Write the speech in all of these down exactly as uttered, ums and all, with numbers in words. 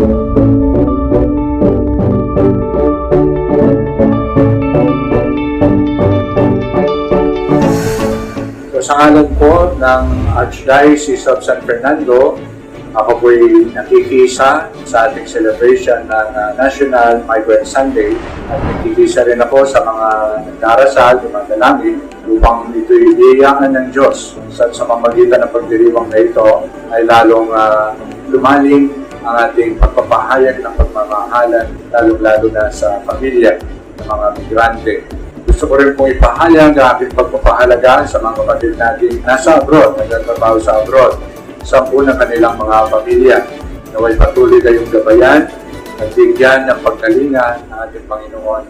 So, sa ngalan po ng Archdiocese of San Fernando, ako po'y nakikiisa sa ating celebration ng, ah, National Migrant Sunday at nakikiisa rin ako sa mga nagdarasal, dumadalangin upang ito'y biyayaan ng Diyos sa, sa pamamagitan ng pagdiriwang na ito ay lalong, ah, lumalim ang ating pagpapahayag ng pagmamahalan, lalong-lalo na sa pamilya ng mga migrante. Gusto ko rin pong ipahayag ang aking pagpapahalaga sa mga kapatid nating nasa abroad, nagtatrabaho sa abroad, sa po ng kanilang mga pamilya. Nawa'y patuloy kayong gabayan at bigyan ng pagkalinga ng ating Panginoon.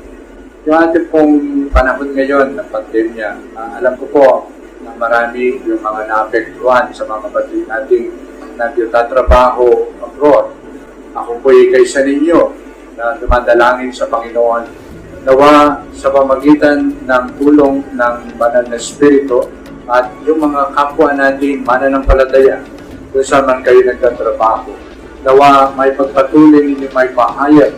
Yung ating pong panahon ngayon ng pandemya, ah, alam ko po na marami yung mga naapektuhan sa mga kapatid nating nagtatrabaho abroad. Ako po'y kaisa ninyo na dumadalangin sa Panginoon. Nawa sa pamagitan ng tulong ng Banal na Espiritu at yung mga kapwa natin mananampalataya kung saan man kayo nagtatrabaho, nawa may pagpatuloy ninyo may pahayag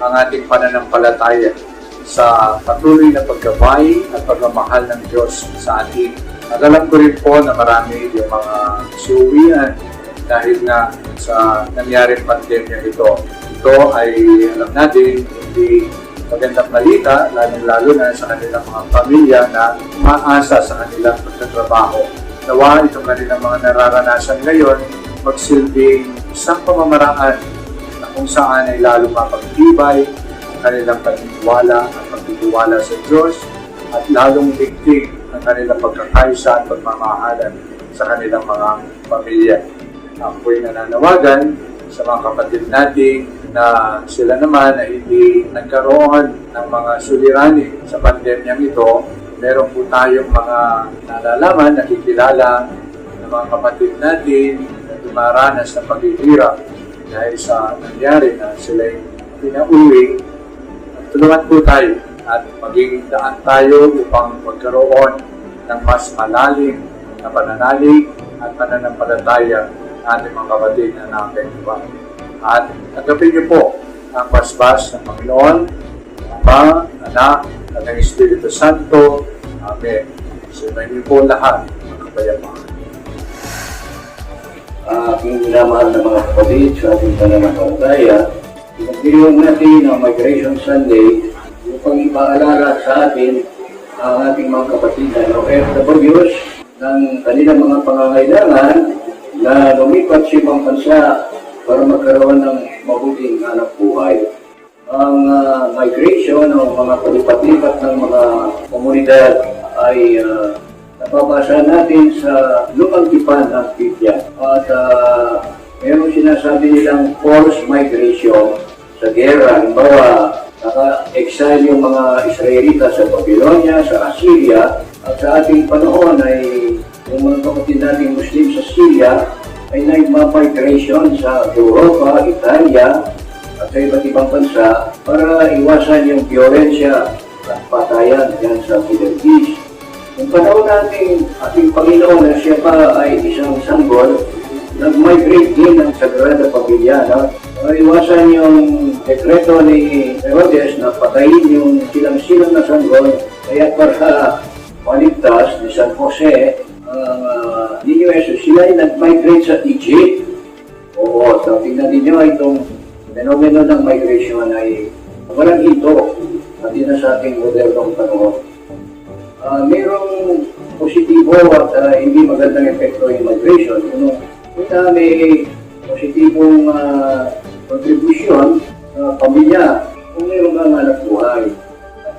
ang ating pananampalataya sa patuloy na paggabay at pagmamahal ng Diyos sa atin. At alam ko rin po na marami yung mga suwian dahil nga sa nangyaring pandemya ito. Ito ay, alam natin, hindi magandang balita, lalong-lalo na sa kanilang mga pamilya na umaasa sa kanilang pagtatrabaho. Nawa itong kanilang mga nararanasan ngayon magsilbing isang pamamaraan na kung saan ay lalong mapagtibay ang kanilang paniniwala at pagtitiwala sa Diyos at lalong ligtig ang kanilang pagkakaisa at pagmamahalan sa kanilang mga pamilya. Ako'y nananawagan sa mga kapatid natin na sila naman ay hindi nagkaroon ng mga suliranin sa pandemyang ito. Meron po tayong mga nalalaman, nakikilala ng mga kapatid natin na dumaranas ng paghihirap dahil sa nangyari na sila'y pinauwi. Tulungan po tayo at maging daan tayo upang magkaroon ng mas malalim na pananalig at pananampalataya ng ating mga kapatid na naapektuhan. At tanggapin niyo po ang basbas ng Panginoon, Ama, Anak, at ng Espiritu Santo. Amen. Sumayin niyo po lahat ang kapayapaan. Aking minamahal na mga kapatid sa ating pananampalataya, ipagdiriwang natin ang Migration Sunday upang ipaalala sa atin ang ating mga kapatid na O F Ws ng kanilang mga pangangailangan na lumipat sa ibang bansa para magkaroon ng mabuting hanap buhay. Ang, ah, migration o mga palipat-lipat ng mga komunidad ay, ah, nababasa natin sa lumang tipan ng Biblia. At, ah, mayroong sinasabi nilang forced migration sa gera. Halimbawa, naka-exile yung mga Israelita sa Babylonia, sa Assyria, at sa ating panahon ay yung mga kapatid nating Muslim sa Syria ay nagmamigration sa Europa, Italia, at sa iba't ibang bansa para iwasan yung biyolensya at patayan dyan sa Middle East. Yung panahon natin, ating Panginoon na siya pa ay isang sanggol, nag-migrate din ang Sagrada Pamilya, no? Para iwasan yung dekreto ni Herodes na patayin yung silang-silang na sanggol, kaya para maligtas ni San Jose, ang, ah, Niño Jesus, sila ay nag-migrate sa Egypt. Oo, so tingnan ninyo itong fenomeno ng migration ay walang hinto, pati na sa ating modernong panahon. Ah, mayroong positibo at, ah, hindi magandang epekto ng migration. Kung, kung may positibong, ah, kontribusyon sa pamilya, kung mayroon kang anak buhay,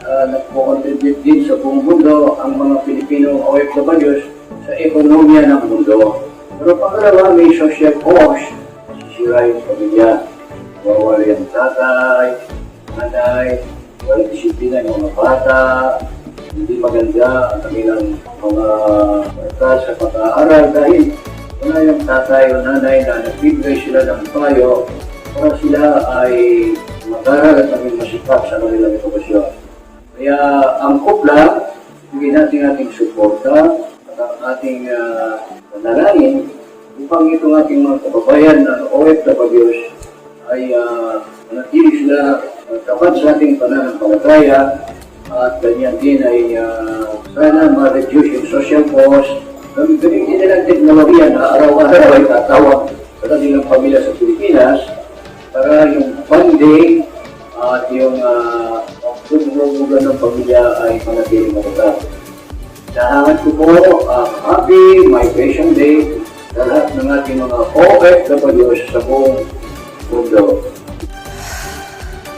ah, nagko-contribute din sa buong mundo ang mga Pilipinong O F Ws sa ekonomiya ng mundo. Pero pangalawa, may social cost. Masisira yung pamilya. Mawawala yung tatay, nanay, walang disiplina yung mga bata, hindi maganda ang kanilang mga oras sa pag-aaral dahil wala yung tatay o nanay na nagbibigay sila ng payo para sila ay mag-aral at maging masipat sa kanilang edukasyon. Kaya angkop lang, bigyan natin ating suporta at ang ating, ah, panalangin upang itong ating mga kababayan na O F Ws Ay, ah, manatili sila, ah, tapat sa ating pananampalataya, at ganyan din ay, ah, sana ma-reduce yung social cost. Ganun din ang teknolohiya na araw-araw ay tatawag sa kanilang pamilya sa Pilipinas para yung bonding at yung, ah, pagbubugan ng pamilya ay manatiling matatag. Hinahangan ko po ang Happy Migration Day sa lahat ng ating mga O F W sa buong mundo.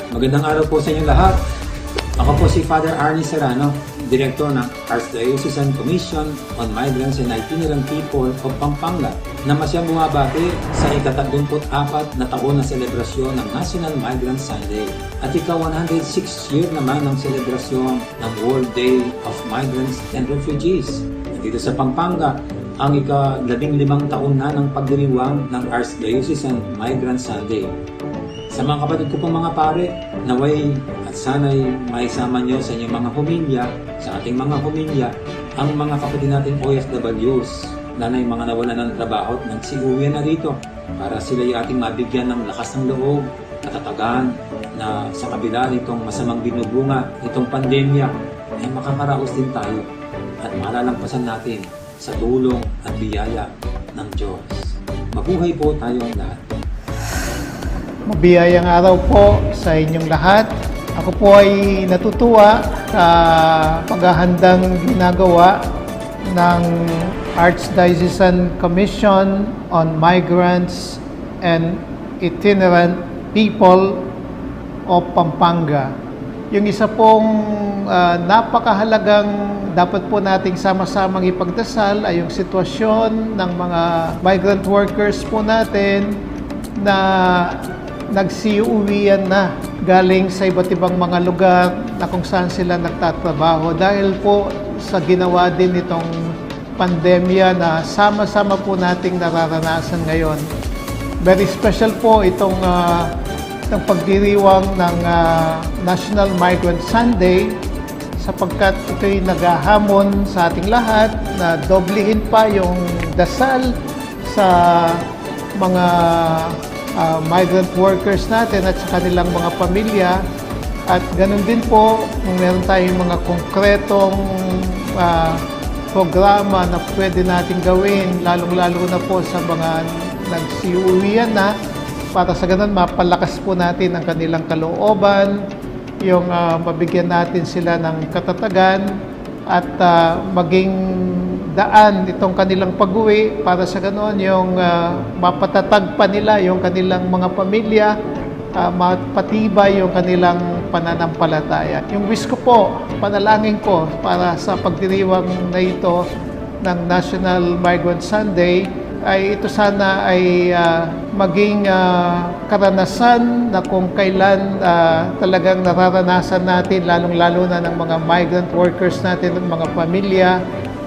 Magandang araw po sa inyo lahat. Ako po si Father Arnie Serrano, Direktor ng Archdiocesan Commission on Migrants and Itinerant People of Pampanga, na masyang bumabati sa ika-tatlumpu't-apat na taon na selebrasyon ng National Migrant Sunday at ika-one hundred six year naman ng selebrasyon ng World Day of Migrants and Refugees. Nandito sa Pampanga, ang ika-labing limang taon na ng pagdiriwang ng Archdiocesan Migrant Sunday. Sa mga kapatid ko pong mga pare, naway at sana'y maisama niyo sa inyong mga homilya, sa ating mga homilya, ang mga kapatid nating O F Ws na, na yung mga nawalan ng trabaho at nagsiuwi na rito para sila'y ating mabigyan ng lakas ng loob, katatagan, na sa kabila nitong masamang binubunga nitong pandemya, ay makakaraos din tayo at malalampasan natin sa tulong at biyaya ng Diyos. Mabuhay po tayong lahat. Mabiyayang araw po sa inyong lahat. Ako po ay natutuwa sa paghahandang ginagawa ng Archdiocesan Commission on Migrants and Itinerant People of Pampanga. Yung isa pong ah, napakahalagang dapat po nating sama-samang ipagdasal ay yung sitwasyon ng mga migrant workers po natin na nagsiuwian na galing sa iba't ibang mga lugar na kung saan sila nagtatrabaho dahil po sa ginawa din nitong pandemya na sama-sama po nating nararanasan ngayon. Very special po itong, ah, itong pagdiriwang ng, ah, National Migrant Sunday sapagkat ito'y naghahamon sa ating lahat na doblihin pa yung dasal sa mga ah, migrant workers natin at sa kanilang mga pamilya. At ganun din po, kung meron tayong mga konkretong ah, programa na pwede natin gawin, lalong-lalo na po sa mga nagsiuwian na, para sa ganun mapalakas po natin ang kanilang kalooban, yung ah, mabigyan natin sila ng katatagan at ah, maging daan itong kanilang pag-uwi para sa ganoon yung ah, mapatatag pa nila yung kanilang mga pamilya, ah, mapatibay yung kanilang pananampalataya. Yung wish ko po, panalangin ko para sa pagdiriwang na ito ng National Migrant Sunday ay ito sana ay ah, maging ah, karanasan na kung kailan ah, talagang nararanasan natin, lalong-lalo na ng mga migrant workers natin at mga pamilya,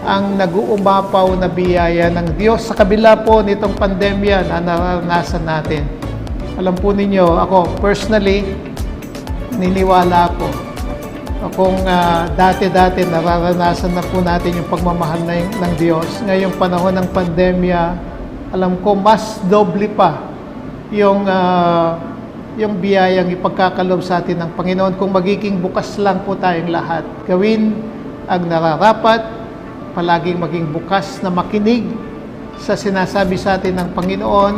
ang nag-uumapaw na biyaya ng Diyos sa kabila po nitong pandemya na nararanasan natin. Alam po ninyo, ako personally, niniwala ako. Kung ah, dati-dati nararanasan na po natin yung pagmamahal na, ng Diyos, ngayong panahon ng pandemya, alam ko mas doble pa yung, ah, yung biyayang ipagkakaloob sa atin ng Panginoon kung magiging bukas lang po tayong lahat. Gawin ang nararapat, palaging maging bukas na makinig sa sinasabi sa atin ng Panginoon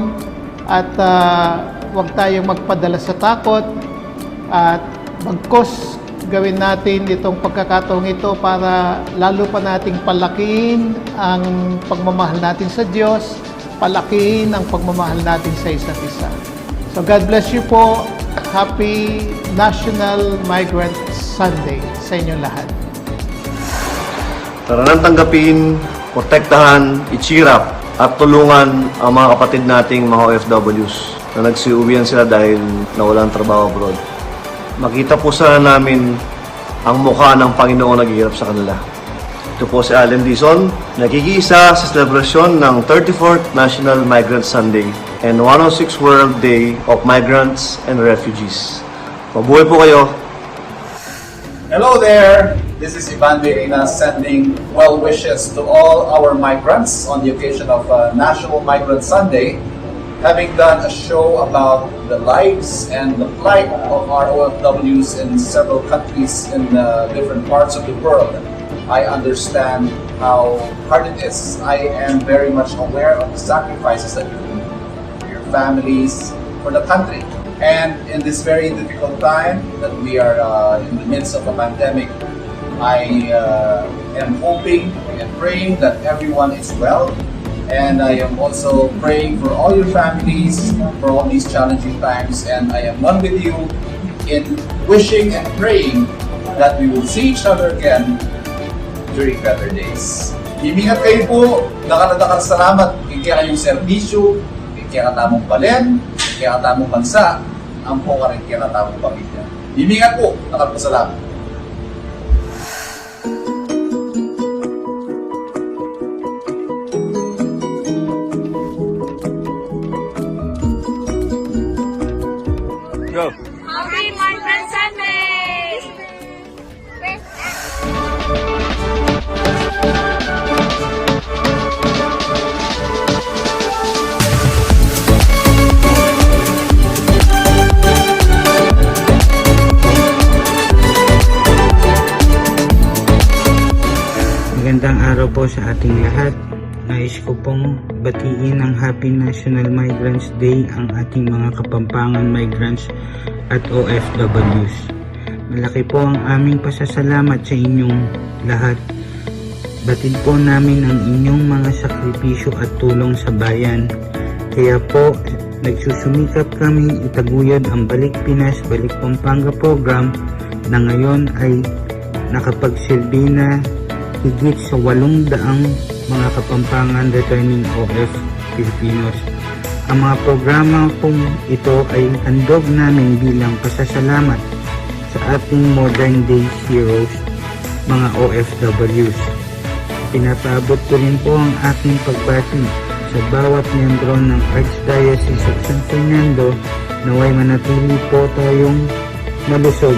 at ah, huwag tayong magpadala sa takot at bagkus gawin natin itong pagkakataong ito para lalo pa nating palakihin ang pagmamahal natin sa Diyos, palakihin ang pagmamahal natin sa isa't isa. So God bless you po. Happy National Migrant Sunday sa inyong lahat. Tara nang tanggapin, protektahan, i-cheer up, at tulungan ang mga kapatid nating mga O F Ws na nagsiuwian sila dahil nawalan ng trabaho abroad. Makita po sana namin ang mukha ng Panginoong naghihirap sa kanila. Ito po si Allen Dizon, nakikiisa sa selebrasyon ng thirty-fourth National Migrant Sunday and one oh six World Day of Migrants and Refugees. Mabuhay po kayo! Hello there! This is Ivan Verena sending well wishes to all our migrants on the occasion of uh, National Migrant Sunday. Having done a show about the lives and the plight of our O F Ws in several countries in, uh, different parts of the world, I understand how hard it is. I am very much aware of the sacrifices that you do for your families, for the country. And in this very difficult time that we are, uh, in the midst of a pandemic, I, uh, am hoping and praying that everyone is well. And I am also praying for all your families for all these challenging times. And I am one with you in wishing and praying that we will see each other again during better days. Imingat kayu pu, dakal a dakal a salamat king kekayung serbisyu, king kekatamung balen, king kekatamung bansa, ampo karing kekatamung pamilya. Imingat pu, dakal a salamat. Yo. Happy Migrant Sunday! Magandang araw po sa ating lahat. Nais ko pong batiin ang Happy National Migrants Day ang ating mga Kapampangan migrants at O F Ws. Malaki po ang aming pasasalamat sa inyong lahat. Batid po namin ang inyong mga sakripisyo at tulong sa bayan. Kaya po, nagsusumikap kami itaguyod ang Balik Pinas, Balik Pampanga program na ngayon ay nakapagsilbi na higit sa walong daang mga Kapampangan returning O F Filipinos. Ang mga programa pong ito ay handog namin bilang pasasalamat sa ating modern day heroes, mga O F Ws. Pinapaabot ko rin po ang aking pagbati sa bawat miyembro ng Archdiocese of San Fernando. Nawa'y manatili po tayong malusog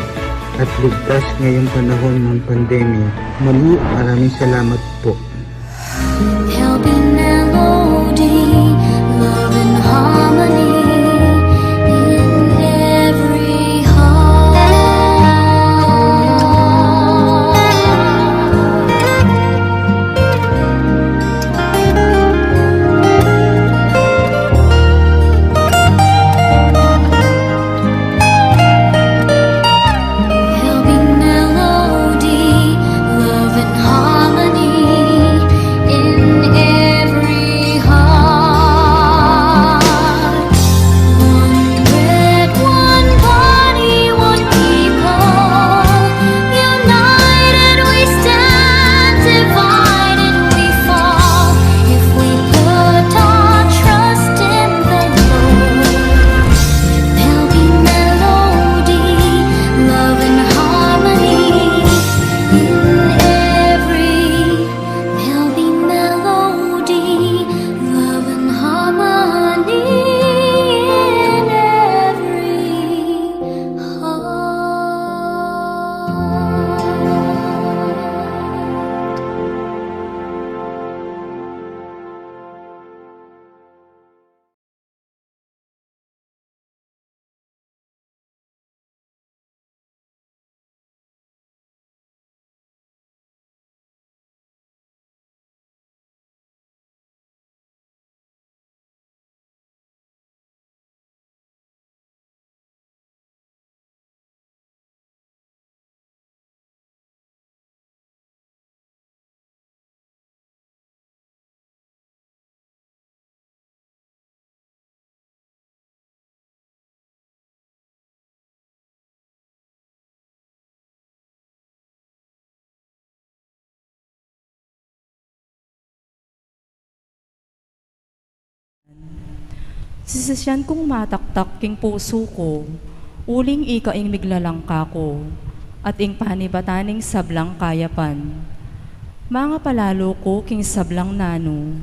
at ligtas ngayong panahon ng pandemya. Muli, maraming salamat po. There'll be melody, love and harmony in every heart. There'll be melody, love and harmony in every heart. One bread, one body, one people. United we stand, divided we fall. If we put our trust in the Lord, there'll be melody, love and harmony in every, there'll be melody, love and harmony in every heart. Sisisian kung mataktak king pusu ku, uling ika ing miglalang kaku, at ing panibatan ning sablang kayapan. Mangapalalu ku king sablang nanu,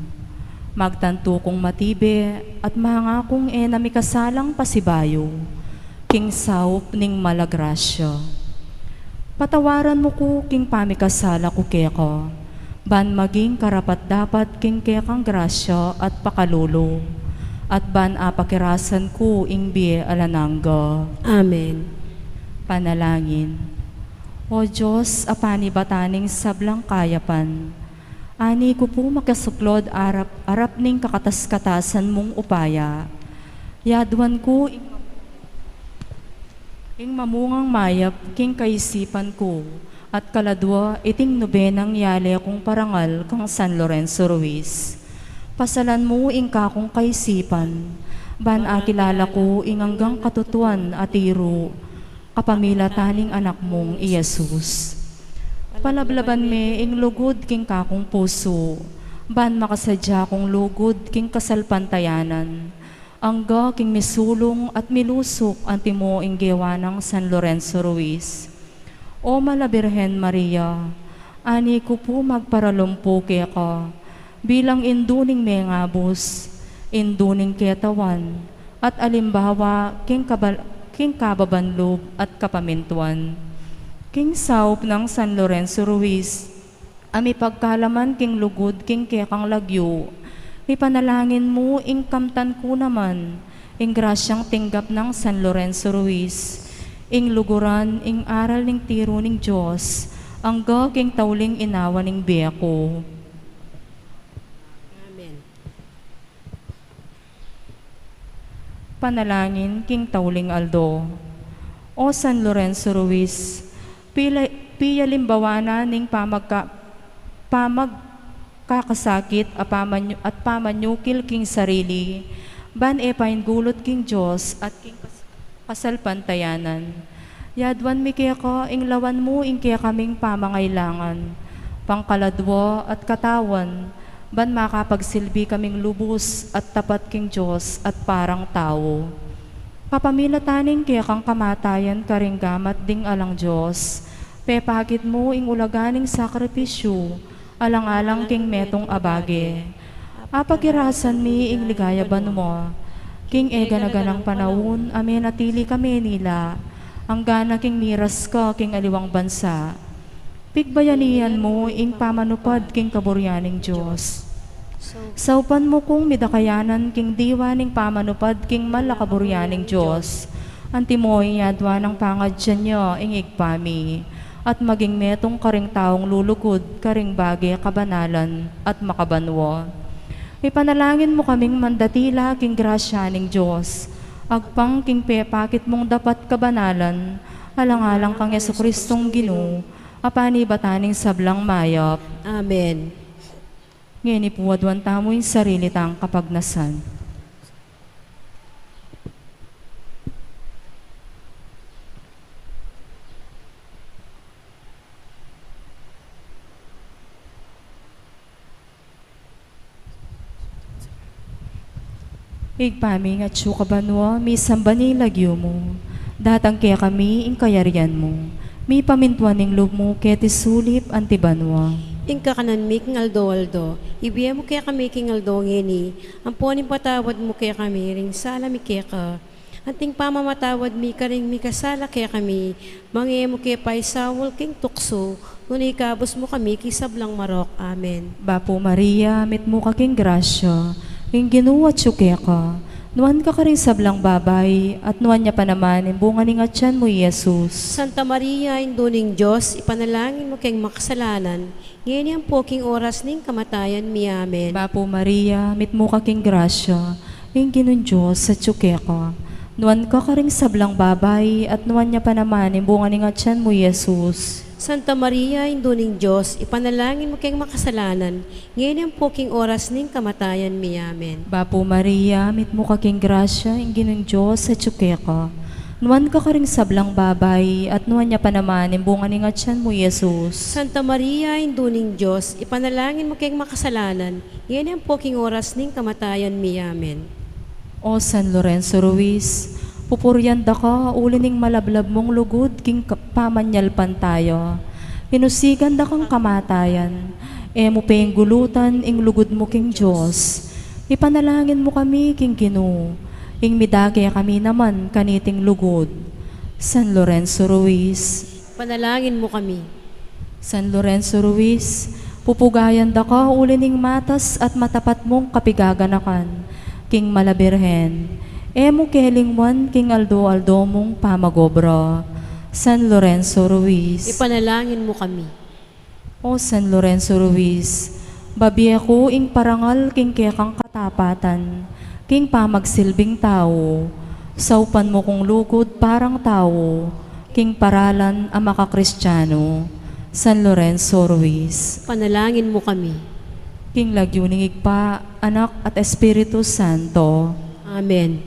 magtantu kung matibe at mangakung e na mikasalang pasibayu king saup ning malagrasya. Patawaran mu ku king pamikasala ku keka, ban maging karapat-dapat king kekang grasya at pakalulu, at ban apakirasan ku ing bie alang angga. Amen. Panalangin. O Dios, a panibatan ning sablang kayapan, ani ku pu makisuklod arap, arap ning kakatas-katasan mung upaya. Yaduan ku ing, ing mamungang mayap king kaisipan ku, at kaladua iting nubenang yale kung parangal kang San Lorenzo Ruiz. Pasalan mu ing kakung kaisipan, ban akilala ku ing anggang katutuan a tiru, kapamilatan ning Anak mung i Jesus. Palablaban me ing lugud king kakung pusu, ban makasadya kung lugud king kasalpantayanan, angga king misulung at milusuk antimo ing gewa nang San Lorenzo Ruiz. O Mala Birhen Maria, ani ku pu magparalumpu keka, bilang indu ning mengabus, indu ning ketawan, at alimbawa king kabal-, king kababan lub at kapamintuan. King saup nang San Lorenzo Ruiz, a mipagkalaman king lugud king kekang lagyu, ipanalangin mu ing kamtan ku naman ing grasyang tinggap nang San Lorenzo Ruiz, ing luguran ing aral ning tiru ning Dios, angga king tauling inawa ning bie ku. Amen. Panalangin king tauling aldo. O San Lorenzo Ruiz, pila-, piyalimbawa na ning pamagka-, pamagkakasakit a pamanyu-, at pamanyukil king sarili, ban e paingulut king Dios at king kas-, kasalpantayanan. Yaduan mi keka ing lawan mu ing kekaming pamangailangan, pangkaladua at katawan, ban makapagsilbi kaming lubus at tapat king Dios at parang tau. Kapamilatan ning kekang kamatayan karing gamat ding alang Dios, pepakit mu ing ulaga ning sakripisyu, alang-alang king metung a bage. Apakirasan mi ing ligaya banua, king e gana-ganang panaun a menatili kami nila, anggana king miras ka king aliwang bansa. Pigbayanian mu ing pamanupad king kaburian ning Dios. Saupan mu kung midakayanan king diwa ning pamanupad king mal a kaburian ning Dios. Antimo ing yaduan nang pangadyan ya ing Ibpa mi, at maging metung karing taung lulugud karing bage kabanalan at makabanua. Ipanalangin mu kaming mandatila king grasya ning Dios, agpang king pepakit mung dapat kabanalan, alang-alang kang Jesucristong Ginu, a panibatan ning sablang mayap. Amen. Ngeni pu aduan tamu ing sarili tang kapagnasan. Ibpa mi, ing atsu ka banua, misamban ya ing lagyu mu. Datang kekami ing kayarian mu. Mipamintuan ing lub mu keti sulip anti banua. Ing kakanan mi king aldo-aldo, ibie mu kekami king aldo ngeni, ampo ing patawad mu kekami ring sala mi keka, anting pamamatawad mi karing mikasala kekami, manga e mu ke paisaul king tuksu, nune ikabus mu kami king sablang marok. Amen. Bapu Maria, mitmu ka king grasya, ing Ginu atsu keka, nuan ka karing sablang babai, at nuan ya pa naman ing bunga ning atian mu, i Jesus. Santa Maria, Indu ning Dios, ipanalangin mu keng makasalanan, ngeni ampo king oras ning kamatayan mi. Amen. Bapu Maria, mitmu ka king grasya, ing Ginung Dios atsu keka. Nuan ka karing sablang babai, at nuan ya pa naman ing bunga ning atian mu, i Jesus. Santa Maria, Indu ning Dios, ipanalangin mu keng makasalanan, ngeni ampo king oras ning kamatayan mi. Amen. Bapu Maria, mitmu ka king grasya, ing Ginung Dios atsu keka. Nuan ka karing sablang babai, at nuan ya pa naman ing bunga ning atian mu, i Jesus. Santa Maria, Indu ning Dios, ipanalangin mu keng makasalanan, ngeni ampo king oras ning kamatayan mi. Amen. O San Lorenzo Ruiz, pupurian da ka uli ning malablab mung lugud king ka-, pamanyalpantaya. Inusigan da kang kamatayan, e mu penggulutan ing lugud mu king Dios. Ipanalangin mu kami king Ginu, ing midake kami naman kaniting lugud. San Lorenzo Ruiz. Panalangin mu kami. San Lorenzo Ruiz, pupugayan da ka uli ning matas at matapat mung kapigaganakan, King Mala Birhen, e mu kelingwan king aldo-aldo mung pamag-obra. San Lorenzo Ruiz. Ipanalangin mu kami. O San Lorenzo Ruiz, babie ku ing parangal king kekang katapatan, king pamagsilbing tau, saupan mu kung lugud parang tau, king paralan a makakristiyanu. San Lorenzo Ruiz. Panalangin mu kami. King lagyu ning Ibpa, Anak, at Espiritu Santo. Amen.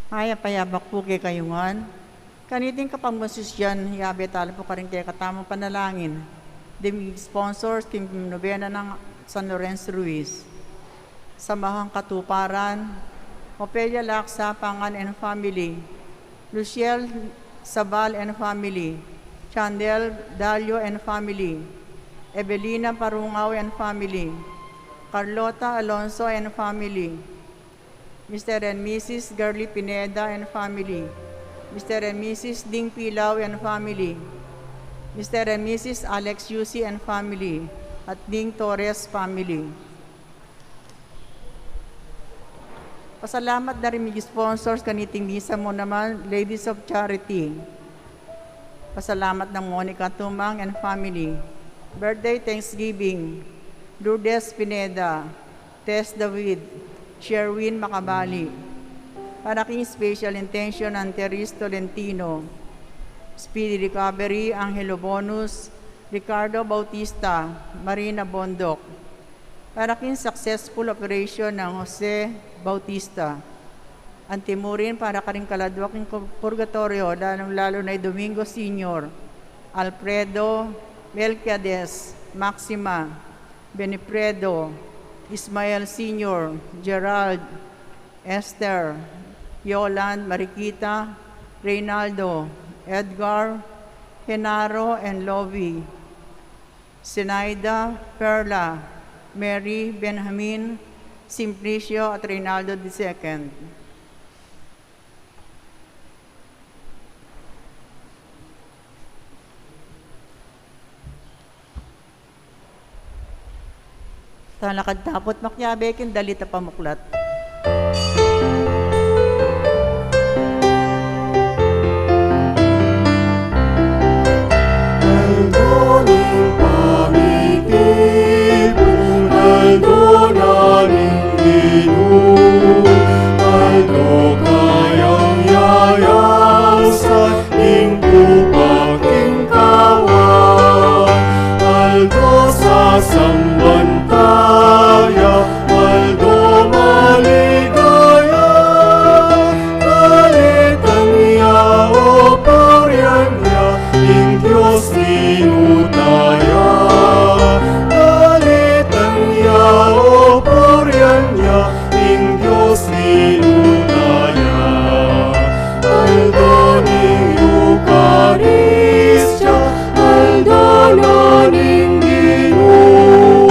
Mayap a yabak pu kekayu ngan. Kaniting kapagmasusyan, yabe tala pu karing kekatamung panalangin. Ding sponsors king nobena nang San Lorenzo Ruiz. Samahang Katuparan, Ofelia Laksa Pangan and family, Luciel Sabal and family, Chandel Dalio and family, Evelina Parungao and family, Carlota Alonso and family, Mister and Missus Girly Pineda and family, Mister and Missus Ding Pilao and family, Mister and Missus Alex Yusi and family, at Ding Torres family. Pasalamat da ring mig-sponsors kaniting misa mu naman, Ladies of Charity. Pasalamat nang Monica Tumang and family. Birthday Thanksgiving, Lourdes Pineda, Tess David, Sherwin Macabali. Para king special intention, Anteris Tolentino. Speedy recovery, Angelo Bonus, Ricardo Bautista, Marina Bondoc. Para king successful operation nang Jose Bautista. Antimurin para karing kaladwa king purgatorio, lalung-lalu na i Domingo Senior, Alfredo, Melquiades, Maxima, Benifredo, Ismael Senior, Gerald, Esther, Yoland, Mariquita, Reynaldo, Edgar, Genaro, and Lovie, Zenaida, Perla, Mary, Benjamin, Simplicio, at Reynaldo the second. Talakad tapu't makiabe king dalit a pamuklat. Aldo ning pamitipun, aldo na ning Ginu, aldo kayang yayasa king tupa king kawan, aldo sasamban taya, aldo maligaya. Dalitang ya, o purian ya, ing Dios Ginu taya. Dalitang ya, o purian ya, ing Dios Ginu taya. Aldo ning Eukaristia, aldo na ning Ginu,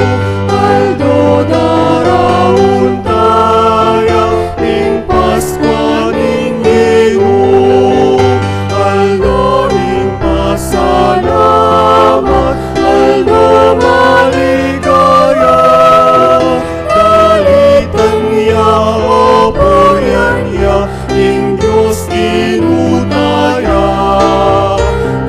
aldo daraun taya ing Paskua ning Ginu, aldo ning pasalamat, aldo maligaya. Dalitang ya, o purian ya, ing Dios Ginu taya.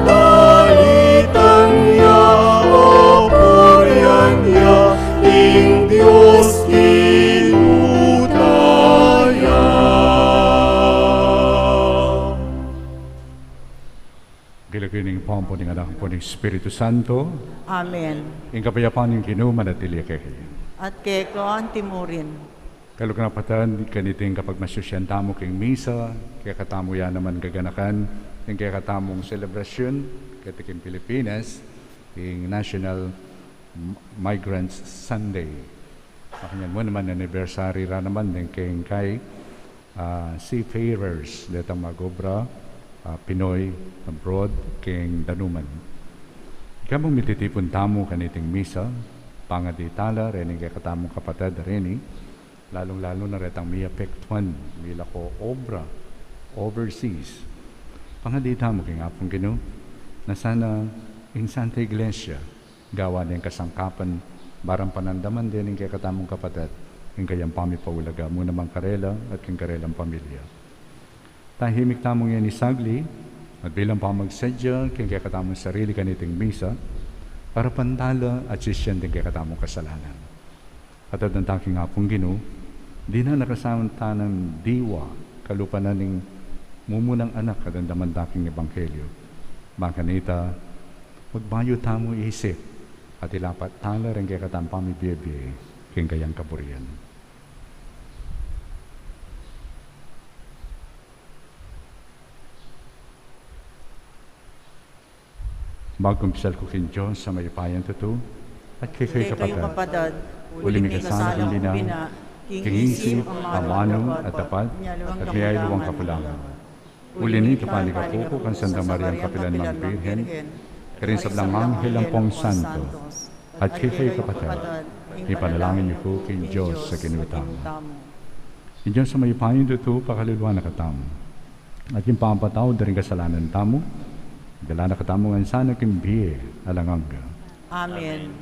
Dalitang ya, o purian ya, ing Dios Ginu taya. King lagyu ning Ibpa, ampo ning Anak, ampo ning Espiritu Santo. Amen. Ing kapayapan ning Ginu manatili kekayu. At keka antimurin. Kaluguran, kapatad, kaniting kapagmasusyan tamu king misa, kekatamu ya naman gaganakan ing kekatamung selebrasyun keti king Pilipinas, ing National M-, Migrants Sunday. Makanyan mu naman, anniversary ra naman deng keng kai, ah, seafarers, detang mag-obra, ah, Pinoy abroad, keng danuman. Kabang mititipun tamu kaniting misa, pangadi tala reni kekatamung kapatad reni, lalung-lalu na retang miapektuan, milako obra, overseas. Pangadi tamu king Apung Ginu, na sana ing Santa Iglesia, gawa ning kasangkapan, barang panandaman dening kekatamung kapatad, ing kayang pamipaulaga, mu naman karela at king karelang pamilya. Tahimik tamu ngeni sagli, at bilang pamagsadya king kekatamung sarili kaniting misa, arapan tala at sisian ding kekatamung kasalanan. At adwan ta king Apung Ginu, dinan na kasantanan diwa, kalupa na ning mumunang anak, a damdaman ta king ebanghelyo. Bang kanita, magbayu tamu isip, at ilapat tala reng kekatamung pamibie-bie king kayang kaburian. Magkumpisal ku king Dios a mayupayang tutu, at kekayu, kapatad, uli mi kasana king bina, king isip, amanu, at dapat, at miyaliwang kakulangan. Uli nita, panigapu ku kang Santa Maria, kapilan man Birhen, karing sablang anghel ampong santo, at kekayu, kapatad, ipanalangin yu ku king Dios a Ginu tamu. Ing Dios a mayupayang tutu, pakaluluan na katamu, at ing pamapatawad da ring kasalanan tamu, dala na katamu ngan sana king bie alang angga. Amen.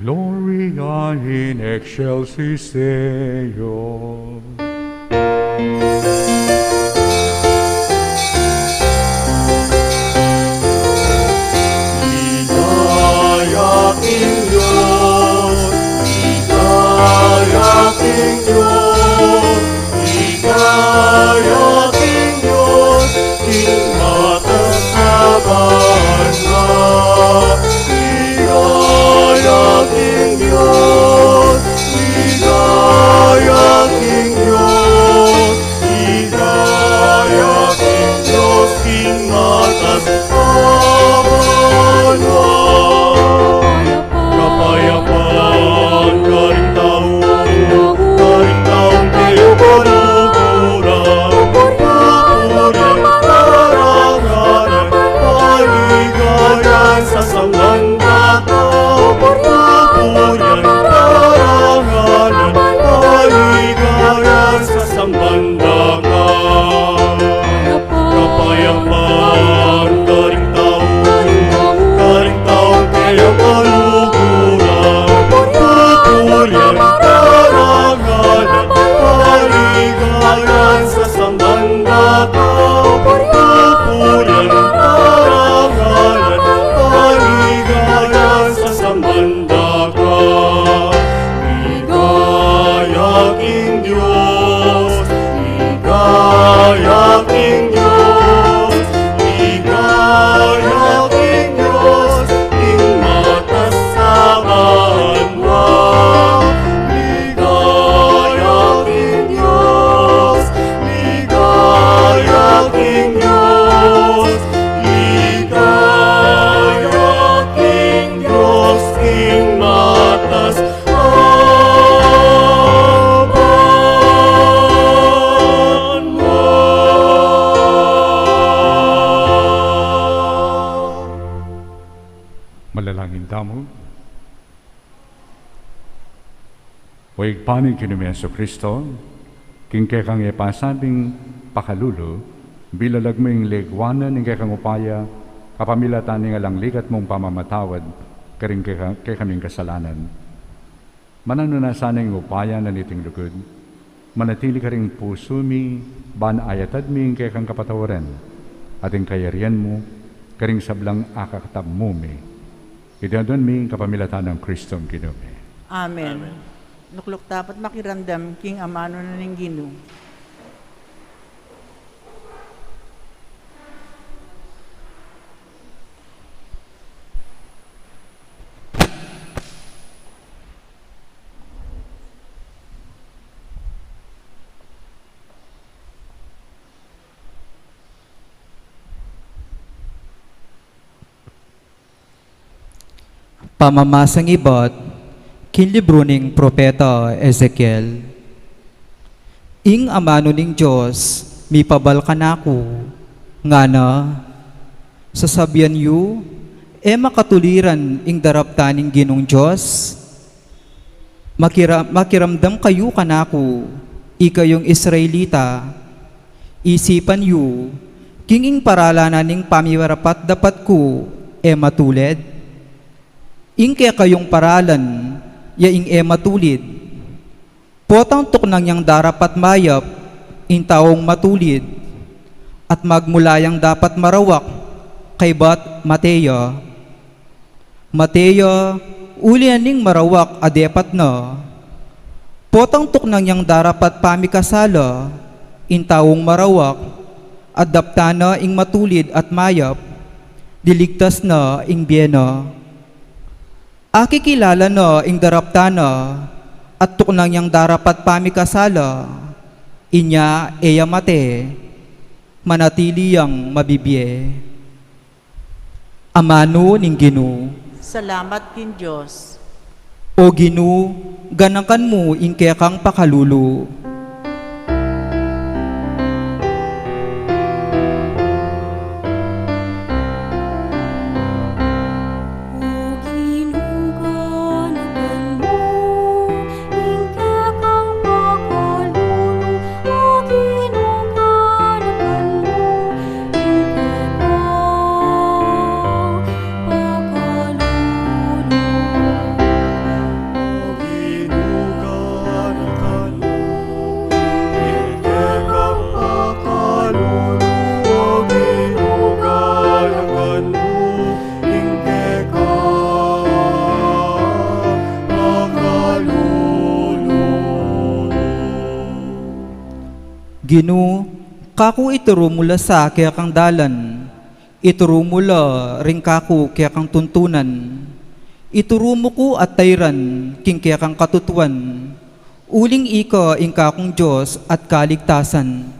Gloria in excelsis Deo. Ligaya king Dios, ligaya king Dios, ligaya king Dios, king matas a banua. Ligaya king Dios, ligaya king Dios, ligaya king Dios, king matas a banua. Kapayapan karing tau, karing taung kayang kaluguran. Pupurian, karangalan, kaligayan, sasangan dakal. Pupurian, karangalan, kaligayan, sasangan dakal. Kapayapan karing tau, karing taung kayang kaluguran. Pupurian, karangalan, kaligayan, sasangan dakal. Pupurian, karangalan, kaligayan, sasangan dakal. Ligaya king Dios, ligaya king Dios, ligaya king Dios, king matas a banua. Ligaya king Dios, ligaya king Dios, ligaya king Dios, king matas a banua. Manalangin tamu. O Ibpa ning Ginu ming Jesucristo, king kekang e pasabing pakalulu, bilalag mu ing ligwanan ning kekang upaya kapamilatan ning alang ligat mung pamamatawad karing keka-, kekaming kasalanan. Mananu na sana ing upaya na niting lugud, Manatili karing pusu mi, ban ayatad mi ing kekang kapatawaran, at ing kayarian mu, karing sablang akakatammu mi. Iti adwan mi kapamilatan nang Kristong Ginu mi. Amen. Amen. Lukluk tamu at makiramdam king amanu na ning Ginu. Pamamasang ibat king libru ning propeta Ezekiel. Ing amanu ning Dios mipabal kanaku, ngana, sasabian yu, e makatuliran ing daraptan ning Ginung Dios? Makira-, makiramdam kayu kanaku, ikayung Israelita, isipan yu, king ing paralan na ning pamirapat-dapat ku, e matulid? Ing kekayung paralan, ya ing e matulid. Potang tuknang yang darapat mayap, ing taung matulid, at magmula yang dapat marawak, kaybat mate ya. Mate ya, uli na ning marawak a depat na. Potang tuknang yang darapat pamikasala, ing taung marawak, at daptan na ing matulid at mayap, liligtas na ing bie na. Akikilala na ing daraptan na, at tuknang yang darapat pamikasala, inya e ya mate, manatili yang mabibie. Amanu ning Ginu. Salamat king Dios. O Ginu, ganakan mu ing kekang pakalulu. Ginu, kaku ituru mu la sa kekang dalan, ituru mu la rin kaku kekang tuntunan, ituru mu ku at tairan king kekang katutuan, uling ika ing kakung Dios at kaligtasan.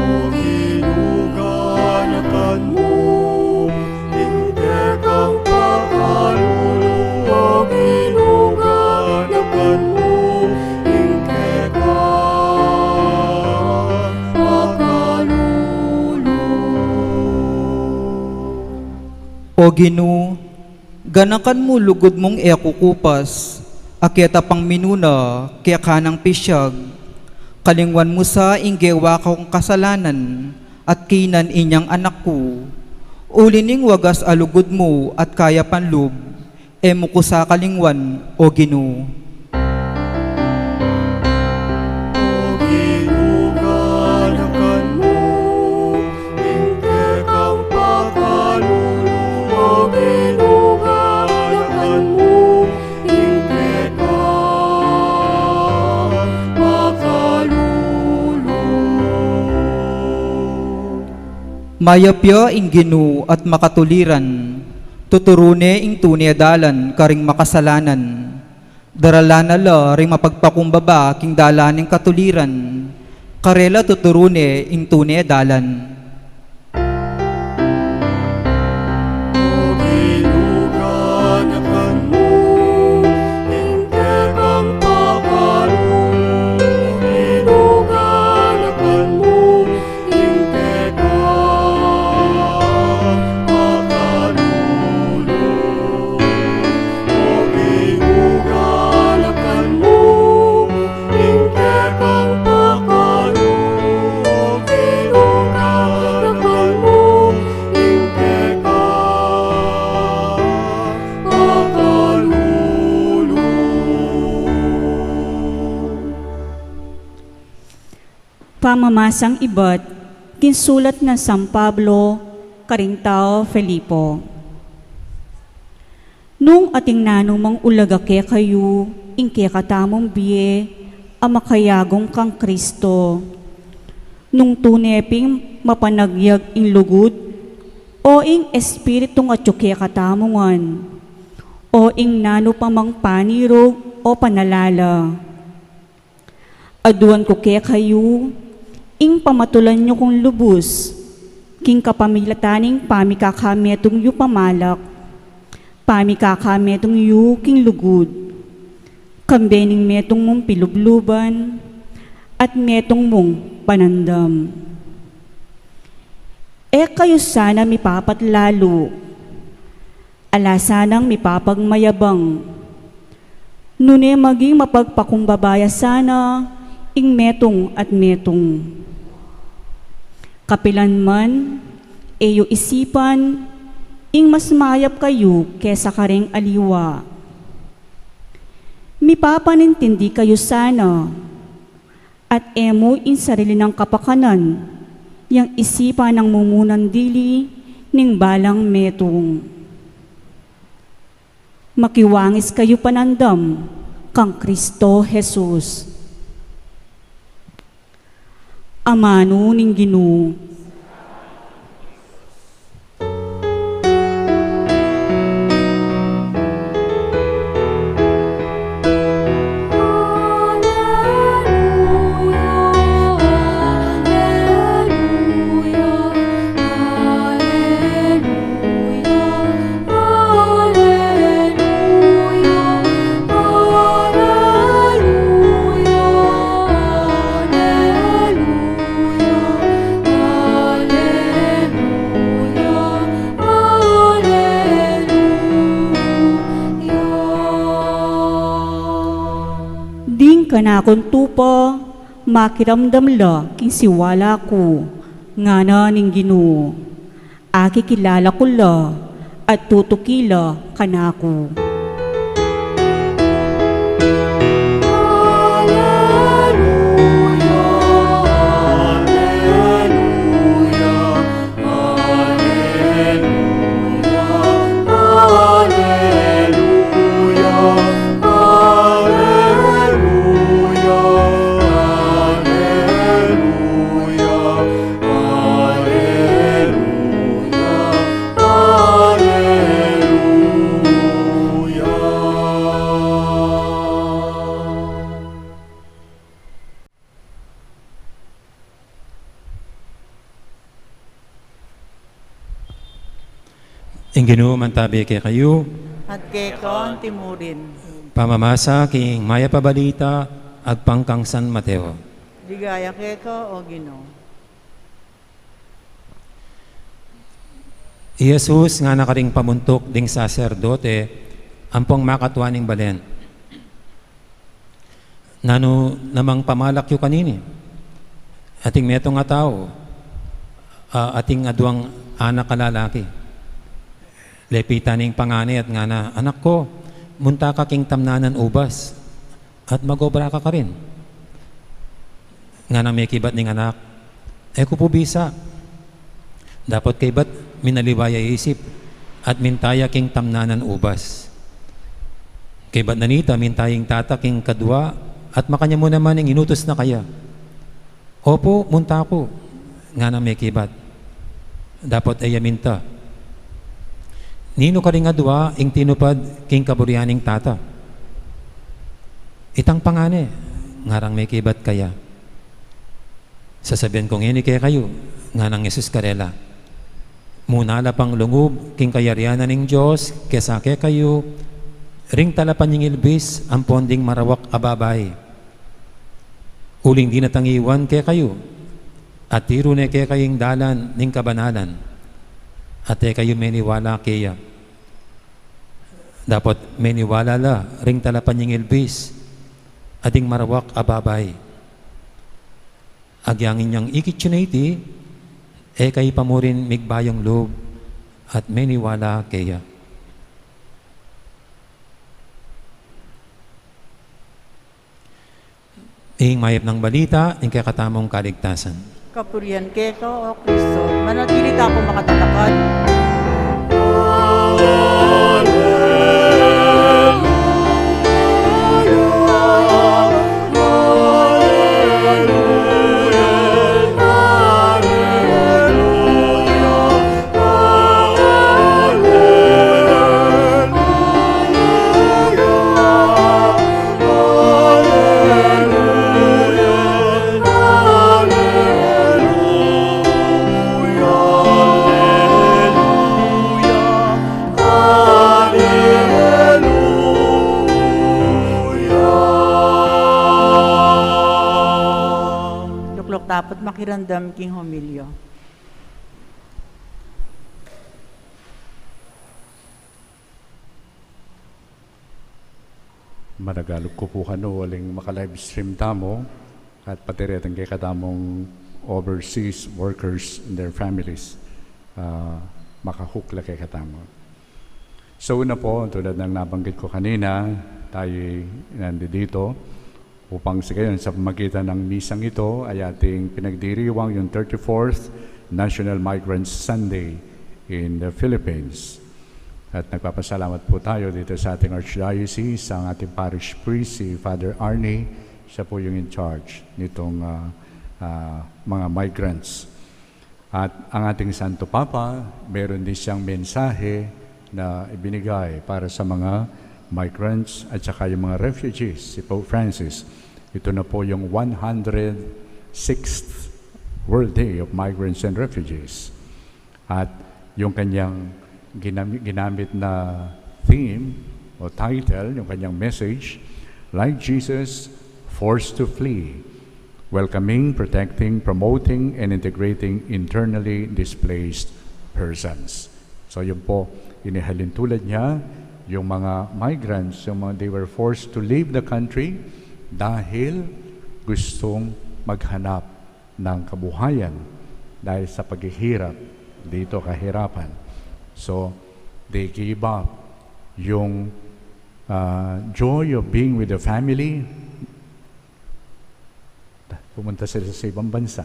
O Ginu, ganakan mu ing kekang pakalulu, O Ginu, ganakan mu ing kekang pakalulu. O Ginu, ganakan mu lugud mung e kukupas, a keta pang minuna, keka nang pisyag. Kalingwan mu sa ing gewa kung kasalanan, at kinan inyang anak ku. Uli ning wagas a lugud mu at kayapan lub, e mu ku sa kalingwan, O Ginu. O Ginu, ganakan mu ing kekang pakalulu, O Ginu, ganakan mu ing kekang pakalulu. Mayap ya ing Ginu at makatuliran, tuturu ne ing tune dalan karing makasalanan. Daralan na la ring mapagpakumbaba king dalan ning katuliran, karela tuturu ne ing tune dalan. O Ginu, ganakan mu ing kekang pakalulu, O Ginu, ganakan mu ing kekang pakalulu. O Ginu, ganakan mu ing kekang pakalulu, O Ginu, ganakan Mamasang ibat king sulat nang San Pablo karing taga Filipo. Nung ating nanumang ulaga kekayu ing kekatamung bie a makayagung kang Kristo, nung tune ping mapanagyag ing lugud o ing Espiritung atyu kekatamu ngan, o ing nanu pa mang panirug o panalala. Aduan ku kekayu ing pamatulan yu kung lubus king kapamilatan ning pamikakametung yu pamalak, pamikakametung yu king lugud, kambe ning metung mung pilubluban at metung mung panandam. E kayu sana mipapatlalu, ala sanang mipapagmayabang, nune maging mapagpakumbaba ya sana ing metung at metung. Kapilan man, e yu isipan ing mas mayap kayu kesa karing aliwa. Mipapanintindi kayu sana, at e mu ing sarili nang kapakanan yang isipan nang mumunang dili ning balang metung. Makiwangis kayu panandam kang Kristo Jesus. Amanu ning Ginu. Ding kanakung tupa, makiramdam la king siwala ku, ngana ning Ginu. Akikilala ku la at tutuki la kanaku. Ing Ginu mantabi kekayu. At keka mu rin. Pamamasa king Mayap a Balita agpang kang San Mateo. Ligaya keka, O Ginu. I Jesus ngana karing pamuntuk ding saserdote ampong makatua ning balen, "Nanu namang pamalak yu kanini?" Ating metung a tau, a, ating aduang anak a lalaki. Lepitan ne ing pangane at ngana, "Anak ku, munta ka king tamnanan ubas at mag-obra ka karin." Nganang mekibat ning anak, "E ku pu bisa." Dapot kaybat minaliwa ya isip at minta ya king tamnanan ubas. Kaybat na nita, minta ya ing tata king kadua at makanyan mu naman ing inutus na kaya. "Opu, munta ku," nganang mekibat. Dapot e ya minta. "Ninu karing adua ing tinupad king kaburian ning tata?" "Itang pangane," ngarang mekibat kaya. "Sasabian ku ngeni kekayu," nganang Jesus karela, "muna la pang lungub king kayarian na ning Dios kesa kekayu ring talapanyingil bis ampon ding marawak a babai. Uling dinatang iwan kekayu, at tiru ne kekayu ing dalan ning kabanalan, at e kayu meniwala keya. Dapot meniwala la ring talapanyingil bis at ding marawak a babai. Agyang inyang ikit yu na iti, e kayu pa mu rin migbayung lub at meniwala keya." Ing mayap nang balita, ing kekatamung kaligtasan. Kapurian keka, O Kristo. Manatili ta pong makatalakad. Lukluk ta pu't makiramdam king homilya. Managalug ku pu kanu uling maka-livestream tamu, at pati reng kekatamung overseas workers and their families, ah, makahukla kekatamu. So, una po, tulad ng nabanggit ko kanina, tayo nandito upang sa gayon, sa pamagitan ng misang ito, ay ating pinagdiriwang yung thirty-fourth National Migrants Sunday in the Philippines. At nagpapasalamat po tayo dito sa ating archdiocese, sa ating parish priest, si Father Arnie, siya po yung in charge nitong, ah, ah, mga migrants. At ang ating Santo Papa, meron din siyang mensahe na ibinigay para sa mga migrants at saka yung mga refugees, si Pope Francis. Ito na po yung one hundred sixth World Day of Migrants and Refugees. At yung kanyang ginam-, ginamit na theme o title, yung kanyang message, "Like Jesus, Forced to Flee: Welcoming, Protecting, Promoting, and Integrating Internally Displaced Persons." So, yun po, inihalintulad niya yung mga migrants, yung mga, they were forced to leave the country dahil gustong maghanap ng kabuhayan dahil sa paghihirap dito, kahirapan. So, they gave up yung, ah, joy of being with the family. Pumunta sila sa ibang bansa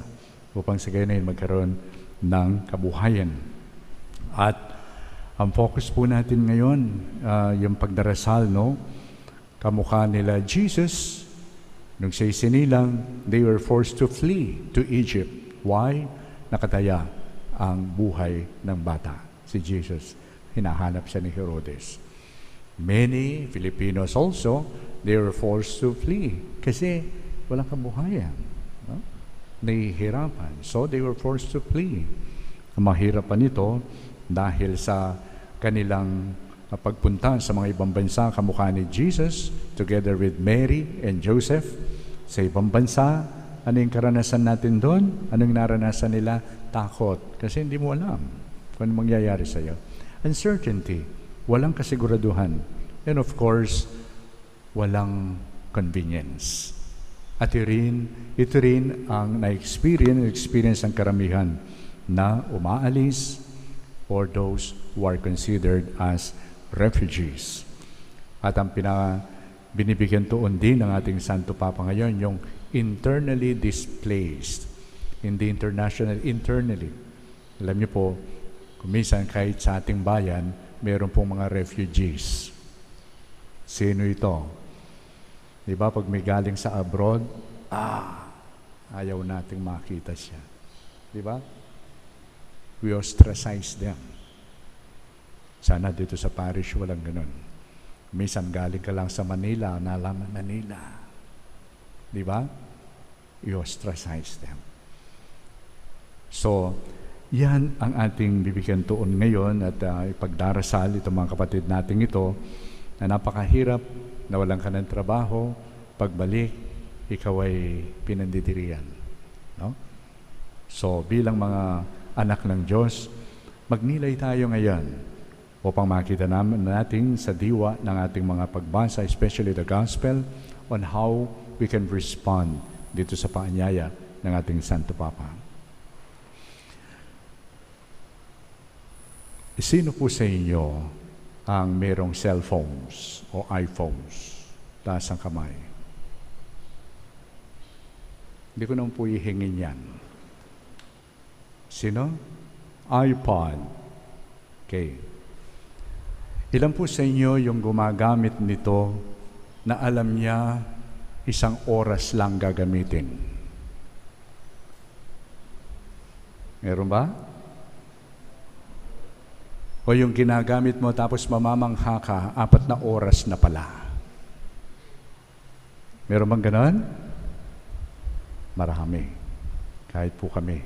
upang sa gayon ay magkaroon ng kabuhayan. At ang focus po natin ngayon, ah, yung pagdarasal, no? Kamukha nila Jesus, nung siya'y sinilang, they were forced to flee to Egypt. Why? Nakataya ang buhay ng bata. Si Jesus, hinahanap siya ni Herodes. Many Filipinos also, they were forced to flee kasi walang kabuhayan, no? Nahihirapan. So, they were forced to flee. Ang mahirap pa nito, dahil sa kanilang, ah, pagpunta sa mga ibang bansa, kamukha ni Jesus, together with Mary and Joseph, sa ibang bansa, ano yung karanasan natin doon? Ano yung naranasan nila? Takot. Kasi hindi mo alam kung ano mangyayari sa'yo. Uncertainty. Walang kasiguraduhan. And of course, walang convenience. At ito rin, ito rin ang na-experience, experience ng karamihan na umaalis or those who are considered as refugees. At ang pina-, binibigyan tuon din ng ating Santo Papa ngayon, yung internally displaced. Hindi international, internally. Alam niyo po, kung minsan kahit sa ating bayan, meron pong mga refugees. Sino ito? Di ba, pag may galing sa abroad, ah, ayaw nating makita siya. Di ba? We ostracize them. Sana dito sa parish walang ganun. Minsan galing ka lang sa Manila, nalaman Manila. Di ba? You ostracize them. So, yan ang ating bibigyan tuon ngayon at, ah, ipagdarasal itong mga kapatid nating ito na napakahirap, nawalan ka ng trabaho, pagbalik, ikaw ay pinandidirian. No? So, bilang mga anak ng Diyos, magnilay tayo ngayon upang makita naman natin sa diwa ng ating mga pagbasa, especially the gospel, on how we can respond dito sa paanyaya ng ating Santo Papa. Sino po sa inyo ang merong cellphones o iPhones? Taas ang kamay. Hindi ko naman po hihingin yan. Sino? iPod. Okay. Ilan po sa inyo yung gumagamit nito na alam niya isang oras lang gagamitin? Meron ba? O yung ginagamit mo tapos mamamangha ka, apat na oras na pala? Meron bang ganon? Marami. Kahit po kami,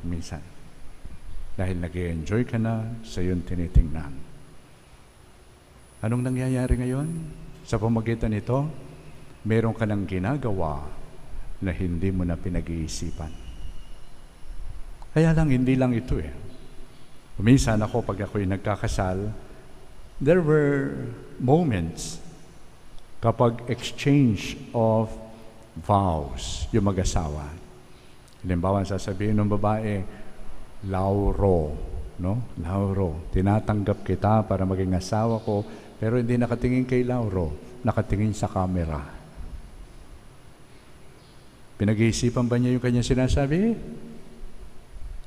minsan. Dahil nag enjoy ka na sa iyong tinitingnan. Anong nangyayari ngayon? Sa pamagitan nito, meron ka nang ginagawa na hindi mo na pinag-iisipan. Kaya lang, hindi lang ito eh. Minsan ako, pag ako'y nagkakasal, there were moments kapag exchange of vows yung mag-asawa. Halimbawa, sasabihin ng babae, "Lauro, no? Lauro, tinatanggap kita para maging asawa ko," pero hindi nakatingin kay Lauro, nakatingin sa camera. Pinag-iisipan ba niya yung kanyang sinasabi?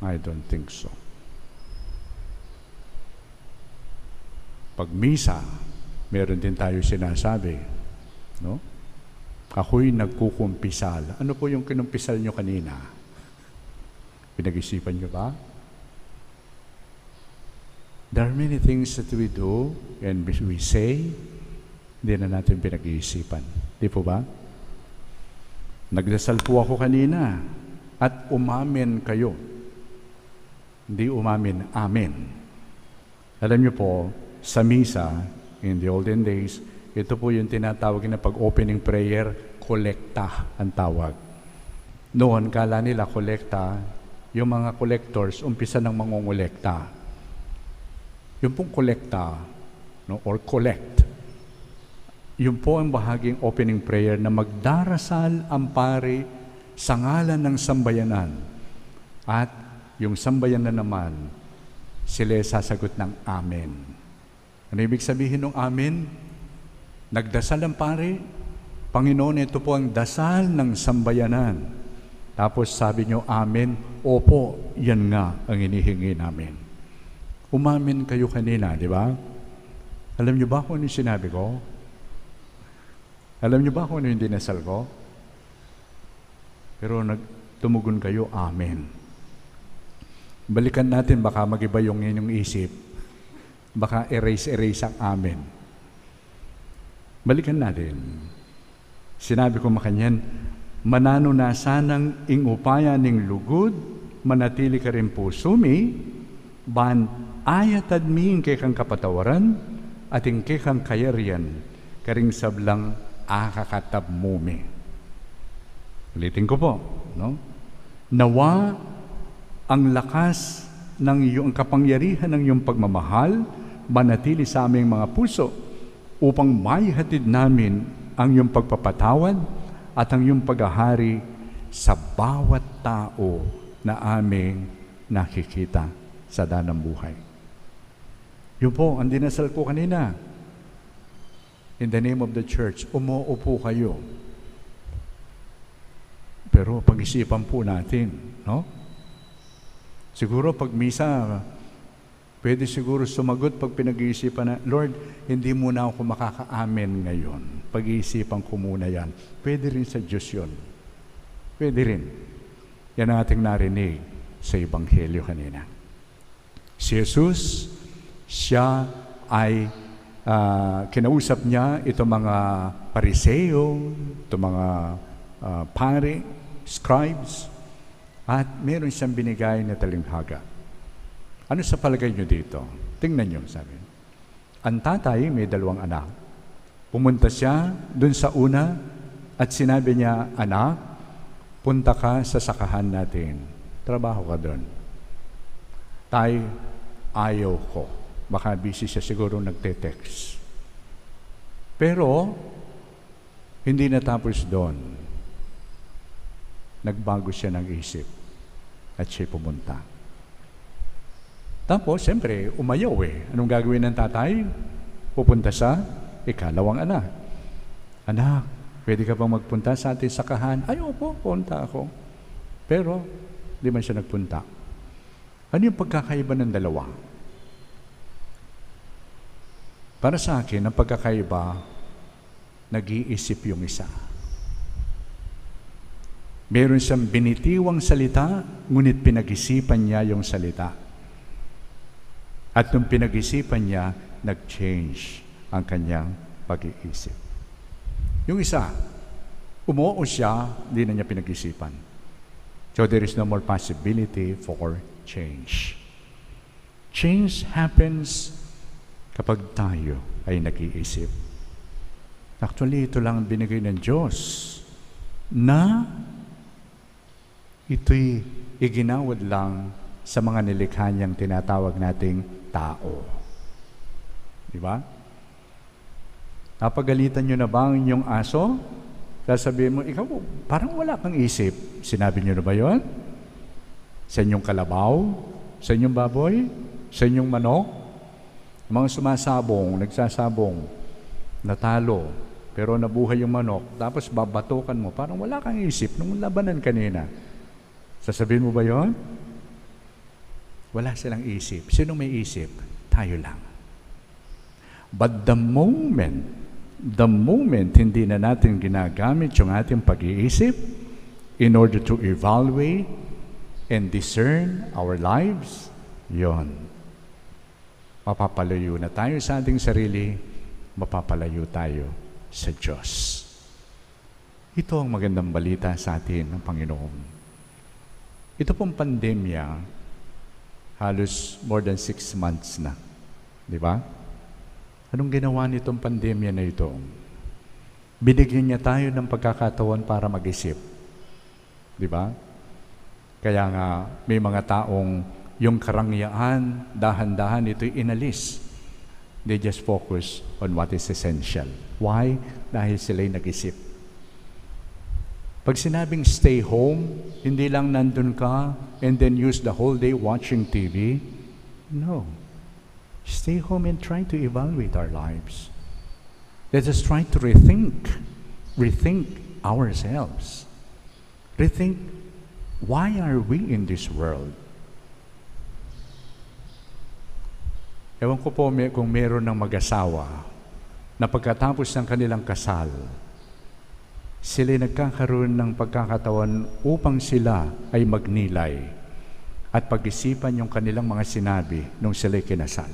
I don't think so. Pag misa, meron din tayo sinasabi, no? Ako'y nagkukumpisal. Ano po yung kinumpisal nyo kanina? Pinag-isipan nyo ba? There are many things that we do and we say, hindi na natin pinag-iisipan. Di po ba? Nagdasal po ako kanina at umamin kayo. Hindi umamin, amin. Alam niyo po, sa misa, in the olden days, ito po yung tinatawag na pag-opening prayer, kolekta ang tawag. Noon, kala nila kolekta, yung mga collectors, umpisa ng mangongolekta. Yung pong kolekta, no, or collect, yun po ang bahaging opening prayer na magdarasal ang pari sa ngalan ng sambayanan. At yung sambayanan naman, sila sasagot ng amen. Ano ibig sabihin ng amen? Nagdasal ang pari, "Panginoon, ito po ang dasal ng sambayanan." Tapos sabi nyo, "Amen." "Opo, yan nga ang inihingi namin." Umamin kayo kanina, di ba? Alam nyo ba kung ano yung sinabi ko? Alam nyo ba kung ano yung dinasal ko? Pero nag-, tumugon kayo, "Amen." Balikan natin, baka mag-iba yung inyong isip. Baka erase-erase ang amen. Balikan natin. Sinabi ko makanyan, "Mananu na sanang ing upaya ning lugud, manatili karin pusu mi, ban ayatad mi ing kekang kapatawaran, at ing kekang kayarian, karing sablang akakatab mu mi." Ulitin ko po, no? "Nawa ang lakas ng iyong, ang kapangyarihan ng iyong pagmamahal, manatili sa aming mga puso, upang maihatid namin ang iyong pagpapatawad at ang iyong paghahari sa bawat tao na aming nakikita sa danan ng buhay." Yun po ang dinasal ko kanina. In the name of the church, umuupo kayo. Pero pag-isipan po natin, no? Siguro pag misa, pwede siguro sumagot pag pinag-iisipan na, "Lord, hindi muna ako makaka-amen ngayon. Pag-iisipan ko muna yan." Pwede rin sa Diyos yun. Pwede rin. Yan ang ating narinig sa Ebanghelyo kanina. Si Jesus, siya ay, ah, kinausap niya itong mga Pariseo, itong mga, ah, pari, scribes, at meron siyang binigay na talinghaga. "Ano sa palagay niyo dito? Tingnan niyo," sabi. "Ang tatay may dalawang anak. Pumunta siya dun sa una at sinabi niya, 'Anak, punta ka sa sakahan natin. Trabaho ka dun.'" "Tay, ayaw ko." Baka busy siya siguro nagte-text. Pero, hindi natapos doon. Nagbago siya ng isip at siya'y pumunta. Tapos, siyempre, umayaw eh. Anong gagawin ng tatay? Pupunta sa ikalawang anak. "Anak, pwede ka bang magpunta sa ating sakahan?" "Ay, opo, punta ako." Pero, di man siya nagpunta. Ano yung pagkakaiba ng dalawa? Para sa akin, ang pagkakaiba, nag-iisip yung isa. Meron siyang binitiwang salita, ngunit pinag-isipan niya yung salita. At nung pinag-isipan niya, nag-change ang kanyang pag-iisip. Yung isa, umuo siya, hindi na niya pinag-isipan. So there is no more possibility for change. Change happens kapag tayo ay nag-iisip. Actually, ito lang ang binigay ng Diyos na ito'y iginawad lang sa mga nilikha niyang tinatawag nating tao. Di ba? Napagalitan niyo na ba ang inyong aso? Sasabihin mo, "Ikaw, parang wala kang isip." Sinabi niyo na ba yon? Sa inyong kalabaw? Sa inyong baboy? Sa inyong manok? Mga sumasabong, nagsasabong, natalo, pero nabuhay yung manok, tapos babatukan mo, parang wala kang isip nung labanan kanina. Sasabihin mo ba yon? Wala silang isip. Sino may isip? Tayo lang. But the moment, the moment hindi na natin ginagamit yung ating pag-iisip in order to evaluate and discern our lives, yon. Mapapalayo na tayo sa ating sarili, mapapalayo tayo sa Diyos. Ito ang magandang balita sa atin ng Panginoon. Ito pong pandemya, halos more than six months na. Di ba? Anong ginawa nitong pandemya na ito? Binigyan niya tayo ng pagkakataon para mag-isip. Di ba? Kaya nga, may mga taong yung karangyaan, dahan-dahan ito'y inalis. They just focus on what is essential. Why? Dahil sila'y nag-isip. Pag sinabing stay home, hindi lang nandun ka and then use the whole day watching T V. No. Stay home and try to evaluate our lives. Let us try to rethink, rethink ourselves. Rethink, why are we in this world? Ewan ko po may, kung meron ng mag-asawa na pagkatapos ng kanilang kasal, sila'y nagkakaroon ng pagkakataon upang sila ay magnilay at pag-isipan yung kanilang mga sinabi nung sila'y kinasal.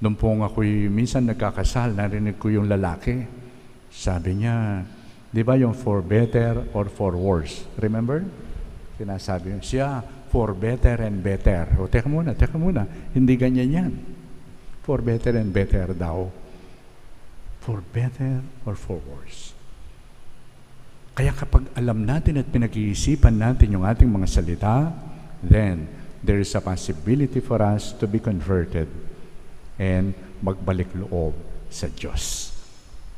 Nung pong ako'y minsan nagkakasal, narinig ko yung lalaki, sabi niya, "Di ba yung for better or for worse?" Remember? Sinasabi niya, "For better and better." O, teka muna, teka muna. Hindi ganyan yan. For better and better daw. For better or for worse. Kaya kapag alam natin at pinag-iisipan natin yung ating mga salita, then there is a possibility for us to be converted and magbalik loob sa Diyos.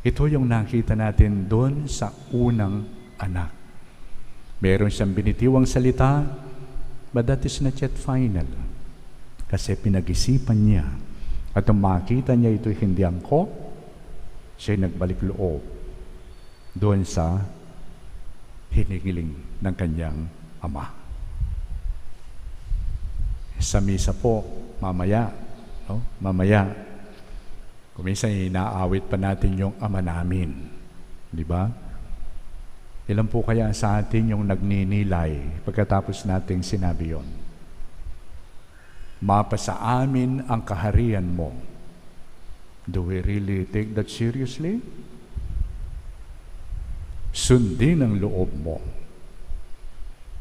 Ito yung nakita natin doon sa unang anak. Meron siyang binitiwang salita, but that is not yet final. Kasi pinag-isipan niya. At nung makita niya ito'y hindi angkop, siya'y nagbalik loob doon sa hinihiling ng kanyang ama. Sa misa po, mamaya, no? Mamaya, kung minsan inaawit pa natin yung Ama Namin. Di ba? Ilan po kaya sa atin yung nagninilay pagkatapos nating sinabi yon? "Mapasa amin ang kaharian mo." Do we really take that seriously? "Sundin ang loob mo."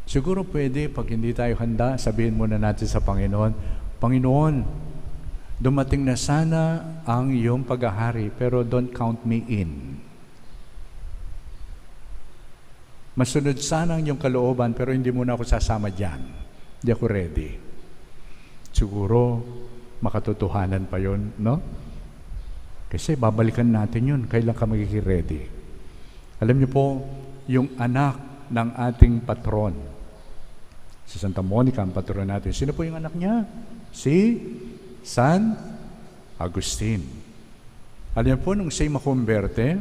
Siguro pwede, pag hindi tayo handa, sabihin muna natin sa Panginoon, "Panginoon, dumating na sana ang iyong paghahari, pero don't count me in." Masunod sana ang iyong kalooban, pero hindi muna ako sasama diyan. Hindi ako ready. Siguro, makatotohanan pa yon, no? Kasi babalikan natin yon. Kailan ka magiging ready? Alam niyo po, yung anak ng ating patron, si Santa Monica ang patron natin. Sino po yung anak niya? Si San Agustin. Alam niyo po, nung siya'y makumberte,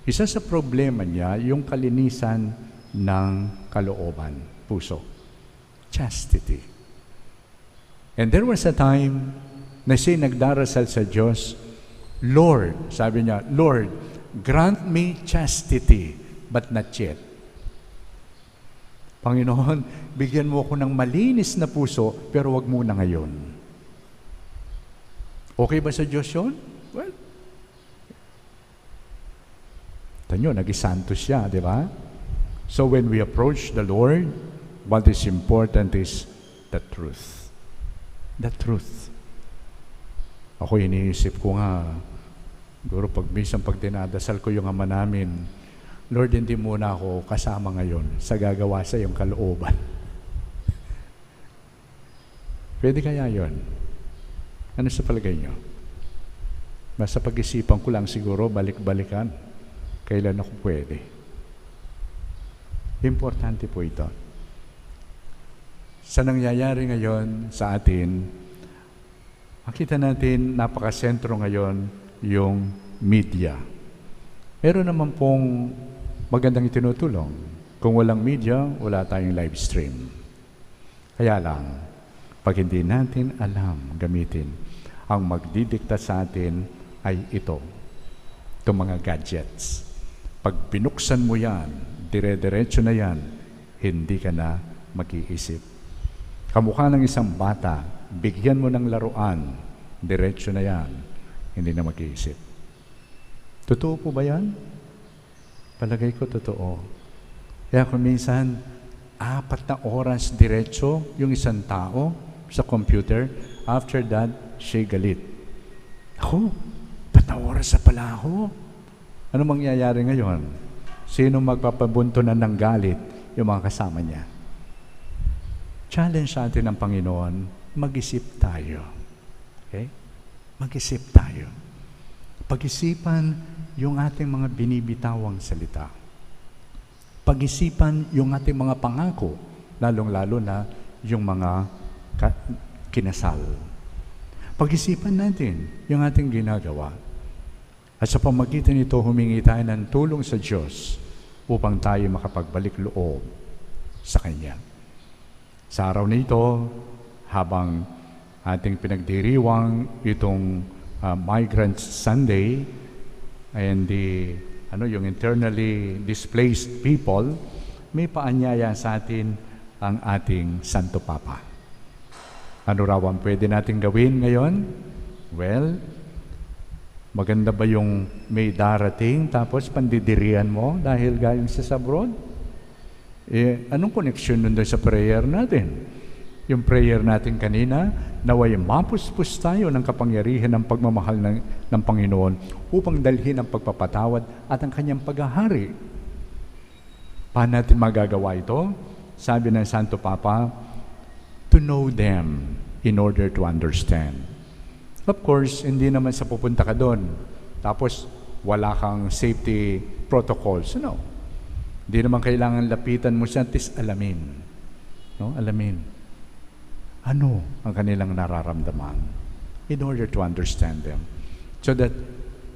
isa sa problema niya, yung kalinisan ng kalooban, puso. Chastity. And there was a time na siya'y nagdarasal sa Diyos, "Lord," sabi niya, "Lord, grant me chastity, but not yet." "Panginoon, bigyan mo ako ng malinis na puso, pero wag muna ngayon." Okay ba sa Diyos yun? Well, tanyo, naging santo siya, di ba? So when we approach the Lord, what is important is the truth. The truth. Ako, iniisip ko nga, siguro pag minsan pag dinadasal ko yung Ama namin, "Lord, hindi muna ako kasama ngayon sa gagawa sa iyong kalooban." Pwede kaya yon? Ano sa palagay nyo? Nasa pag-isipan ko lang siguro, balik-balikan. Kailan ako pwede? Importante po ito. Sa nangyayari ngayon sa atin, makita natin napakasentro ngayon yung media. Meron naman pong magandang itinutulong. Kung walang media, wala tayong live stream. Kaya lang, pag hindi natin alam gamitin, ang magdidikta sa atin ay ito, itong mga gadgets. Pag binuksan mo yan, dire-diretso na yan, hindi ka na mag-iisip. Kamukha ng isang bata, bigyan mo ng laruan, diretso na yan, hindi na mag-iisip. Totoo po ba yan? Palagay ko totoo. Kaya kung minsan, apat na oras diretso yung isang tao sa computer, after that, siya galit. Ako, apat na oras sa pala ako. Ano mangyayari ngayon? Sino magpapabuntunan ng galit? Yung mga kasama niya. Challenge sa atin ng Panginoon, mag-isip tayo. Okay? Mag-isip tayo. Pag-isipan yung ating mga binibitawang salita. Pag-isipan yung ating mga pangako, lalong-lalo na yung mga ka- kinasal. Pag-isipan natin yung ating ginagawa. At sa pamagitan nito, humingi tayo ng tulong sa Diyos upang tayo makapagbalik loob sa Kanya. Sa araw na ito, habang ating pinagdiriwang itong, ah, Migrant Sunday and the, ano, yung internally displaced people, may paanyaya sa atin ang ating Santo Papa. Ano raw ang pwede nating gawin ngayon? Well, maganda ba yung may darating tapos pandidirian mo dahil galing sa abroad? Eh, anong koneksyon nun doon sa prayer natin? Yung prayer natin kanina, naway mapuspos tayo ng kapangyarihan ng pagmamahal ng, ng Panginoon upang dalhin ang pagpapatawad at ang kanyang paghahari. Paano natin magagawa ito? Sabi ng Santo Papa, "To know them in order to understand." Of course, hindi naman sa pupunta ka doon, tapos wala kang safety protocols. No. Hindi naman kailangan lapitan mo siya, at least alamin. No? Alamin. Ano ang kanilang nararamdaman in order to understand them. So that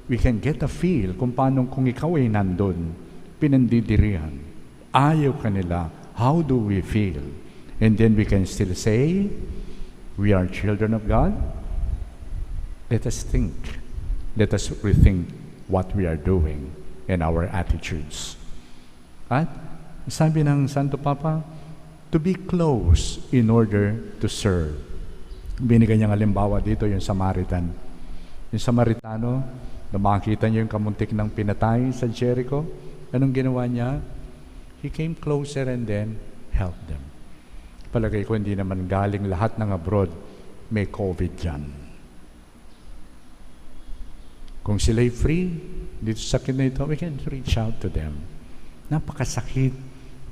we can get a feel kung paano kung ikaw ay nandun, pinandidirihan. Ayaw kanila, how do we feel? And then we can still say, "We are children of God." Let us think. Let us rethink what we are doing and our attitudes. At sabi ng Santo Papa, "To be close in order to serve." Binigay niyang halimbawa dito yung Samaritan. Yung Samaritano, na makita niya yung kamuntik ng pinatay sa Jericho, anong ginawa niya? He came closer and then helped them. Palagay ko, hindi naman galing lahat ng abroad may COVID dyan. Kung sila'y free dito sa sakit na ito, we can reach out to them. Napakasakit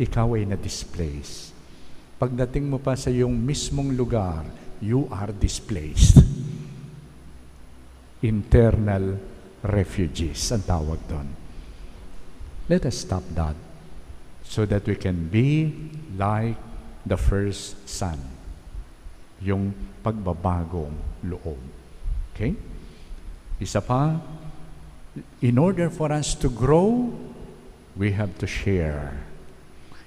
ikaw ay na-displace. Pagdating mo pa sa iyong mismong lugar, you are displaced. Internal refugees ang tawag doon. Let us stop that so that we can be like the first son. Yung pagbabagong loob. Okay? Isa pa, in order for us to grow, we have to share.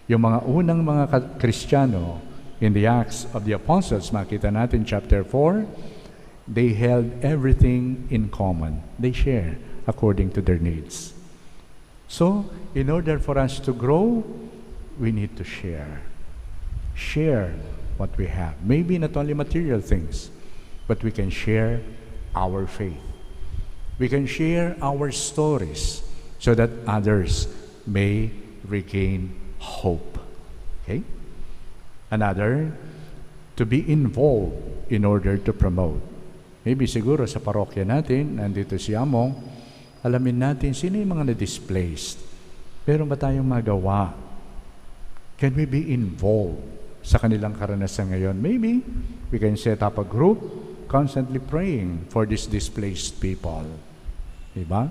Yung mga unang mga ka-, Kristiyano, in the Acts of the Apostles, makita natin chapter four, they held everything in common. They share according to their needs. So, in order for us to grow, we need to share. Share what we have. Maybe not only material things, but we can share our faith. We can share our stories so that others may regain hope. Okay? Another, to be involved in order to promote. Maybe siguro sa parokya natin, nandito si Among, alamin natin sino yung mga na-displaced. Pero ba tayong magawa? Can we be involved sa kanilang karanasan ngayon? Maybe we can set up a group constantly praying for these displaced people. Diba?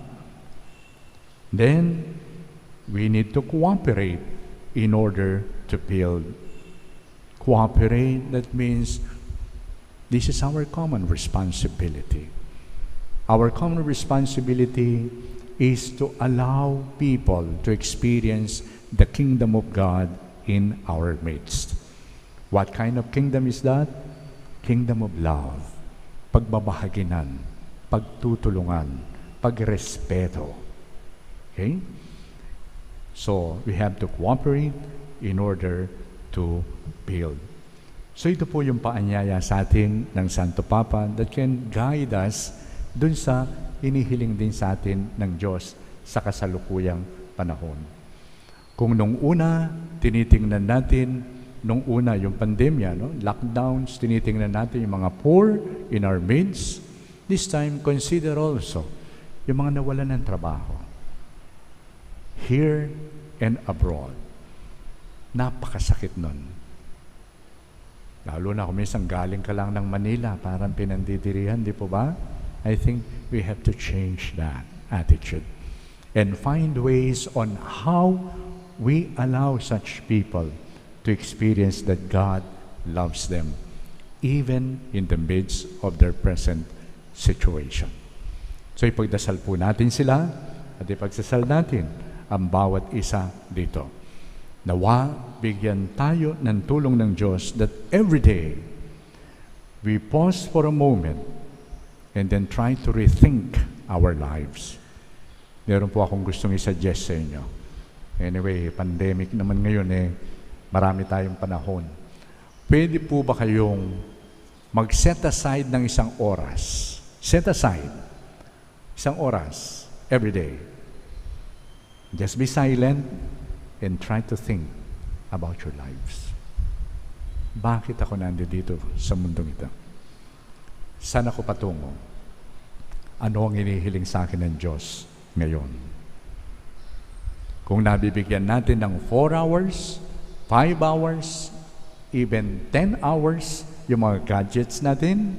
Then, we need to cooperate in order to build. Cooperate, that means this is our common responsibility. Our common responsibility is to allow people to experience the kingdom of God in our midst. What kind of kingdom is that? Kingdom of love. Pagbabahaginan, pagtutulungan, pagrespeto. Okay? So, we have to cooperate in order to build. So, ito po yung paanyaya sa atin ng Santo Papa that can guide us dun sa inihiling din sa atin ng Diyos sa kasalukuyang panahon. Kung nung una, tinitingnan natin, nung una yung pandemya, no? Lockdowns, tinitingnan natin yung mga poor in our midst. This time, consider also yung mga nawalan ng trabaho. Here and abroad. Napakasakit nun. Lalo na kung minsan galing ka lang ng Manila, parang pinandidirihan, di po ba? I think we have to change that attitude and find ways on how we allow such people to experience that God loves them, even in the midst of their present situation. So, ipagdasal po natin sila at ipagsasal natin ang bawat isa dito. Nawa, bigyan tayo ng tulong ng Diyos that every day we pause for a moment and then try to rethink our lives. Meron po akong gustong i-suggest sa inyo. Anyway, pandemic naman ngayon eh, marami tayong panahon. Pwede po ba kayong mag-set aside ng isang oras? Set aside isang oras every day. Just be silent and try to think about your lives. Bakit ako nandito sa mundong ito? Saan ako patungo? Ano ang inihiling sa akin ng Diyos ngayon? Kung nabibigyan natin ng four hours, five hours, even ten hours yung mga gadgets natin,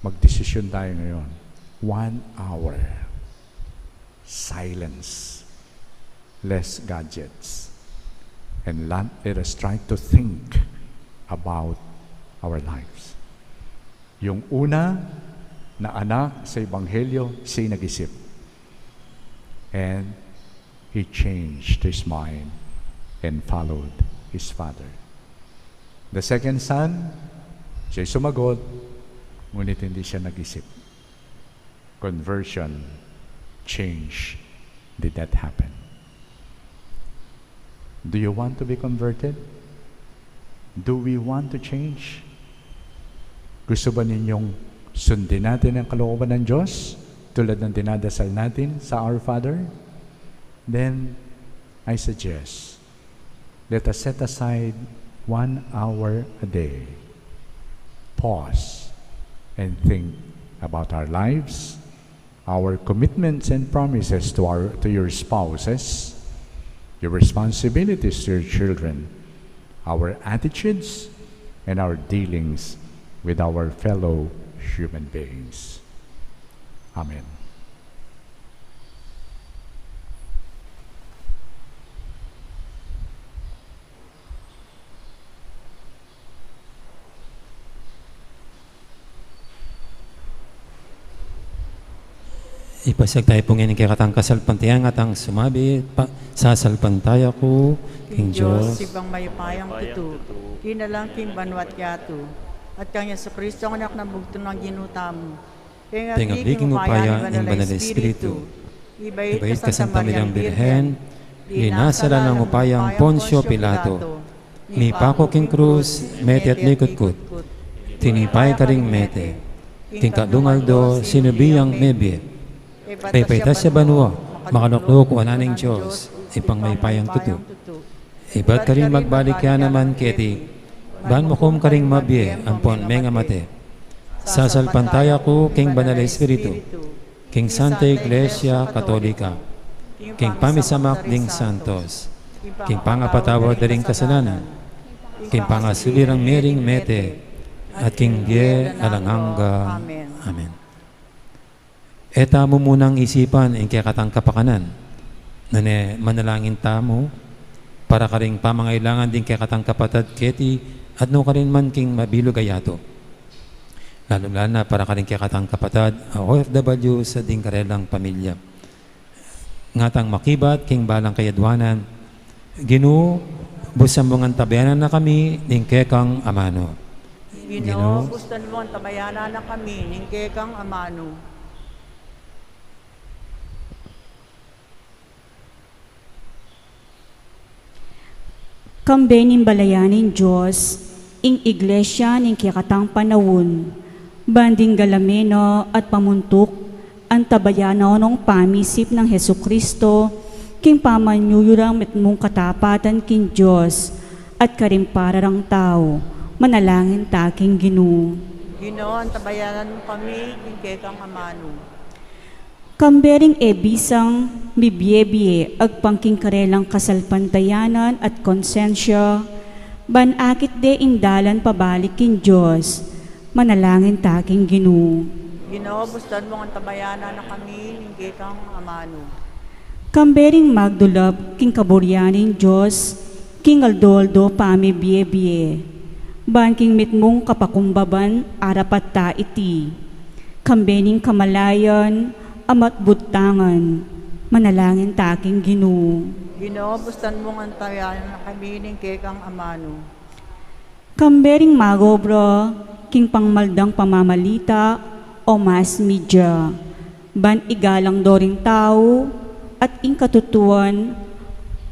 magdesisyon tayo ngayon. One hour. Silence. Less gadgets. And let, let us try to think about our lives. Yung una na anak sa Ebanghelyo, siya'y nag-isip. And he changed his mind and followed his father. The second son, siya'y sumagot, ngunit hindi siya nag-isip. Conversion, change did not happen. Do you want to be converted? Do we want to change? Gusto ba ninyong sundin natin ang kalooban ng Diyos tulad ng dinadasal natin sa Our Father? Then, I suggest, let us set aside one hour a day. Pause and think about our lives, our commitments and promises to our, to your spouses, your responsibilities to your children, our attitudes, and our dealings with our fellow human beings. Amen. Ipasiag tamu pu ngeni ing kekatang kasalpantayanan, ngatang sumabi, pa, sasalpantaya ku king Dios, Ibpang mayupayang tutu, dinalan king banua't yatu, at kang Jesucristo, anak nang bugtung Ginu tamu. Pengabli king upaya ning Banal a Espiritu, ibait ka Santa Mariang Birhen, linasa la nang upayang Poncio Pilato, mipaku king krus, mete at mikutkut. Tinipa ya karing mete. King katlung aldo, sinubli yang mebie. Pepaitas ya banua, makaluklok wanan ning Dios, Ibpang mayupayang tutu. Ibat karin magbalik ya naman keti, ban mukum karing mabie ampon mengamate. Sasalpantaya ku king Banal a Espiritu, king Santa Iglesia Katolika, king pamisamak ding santos, king pangapatawad da ring kasalanan, king pangasulirang mering mete, at king bie alang angga. Amen. E tamu munang isipan ing kekatang kapakanan. Nune manalangin tamu para karing pamangailangan ding kekatang kapatad keti at nukarin man king mabilug a yatu. Lalu-lalu na para karing kekatang kapatad a O F W sa ding karelang pamilya. Ngatang makibat king balang kayadwanan, Ginu, busan mung antabayanan na kami ning kekang amanu. Ginu, busan mung antabayanan na kami ning kekang amanu. Kambe ning balayan ning Dios ing Iglesia ning kekatang panaun, ban ding galamen na at pamuntuk, antabayanan nong pamisip nang Jesucristo, king pamanyuyurang mitmung katapatan king Dios, at karing pararang tau, manalangin ta king Ginu. Ginu, antabayanan mu kami king kekang amanu. Kambe ring e bisang mibie-bie agpang king karelang kasalpantayanan at konsensya, ban akit de ing dalan pabalik king Dios, manalangin ta king Ginu. Ginu, busan mung antabayanan na kami ning kekang amanu. Kambe ring magdulap king kaburian ning Dios, king aldo-aldo pamibie-bie, ban king mitmung kapakumbaban arapat ta iti. Kambe ning kamalayan a matbudtangan, manalangin ta king Ginu. Ginu, busan mung antabayanan na kami ning kekang amanu. Kambe ring magobra king pangmaldang pamamalita o mass media, ban igalang do ring tau at ing katutuan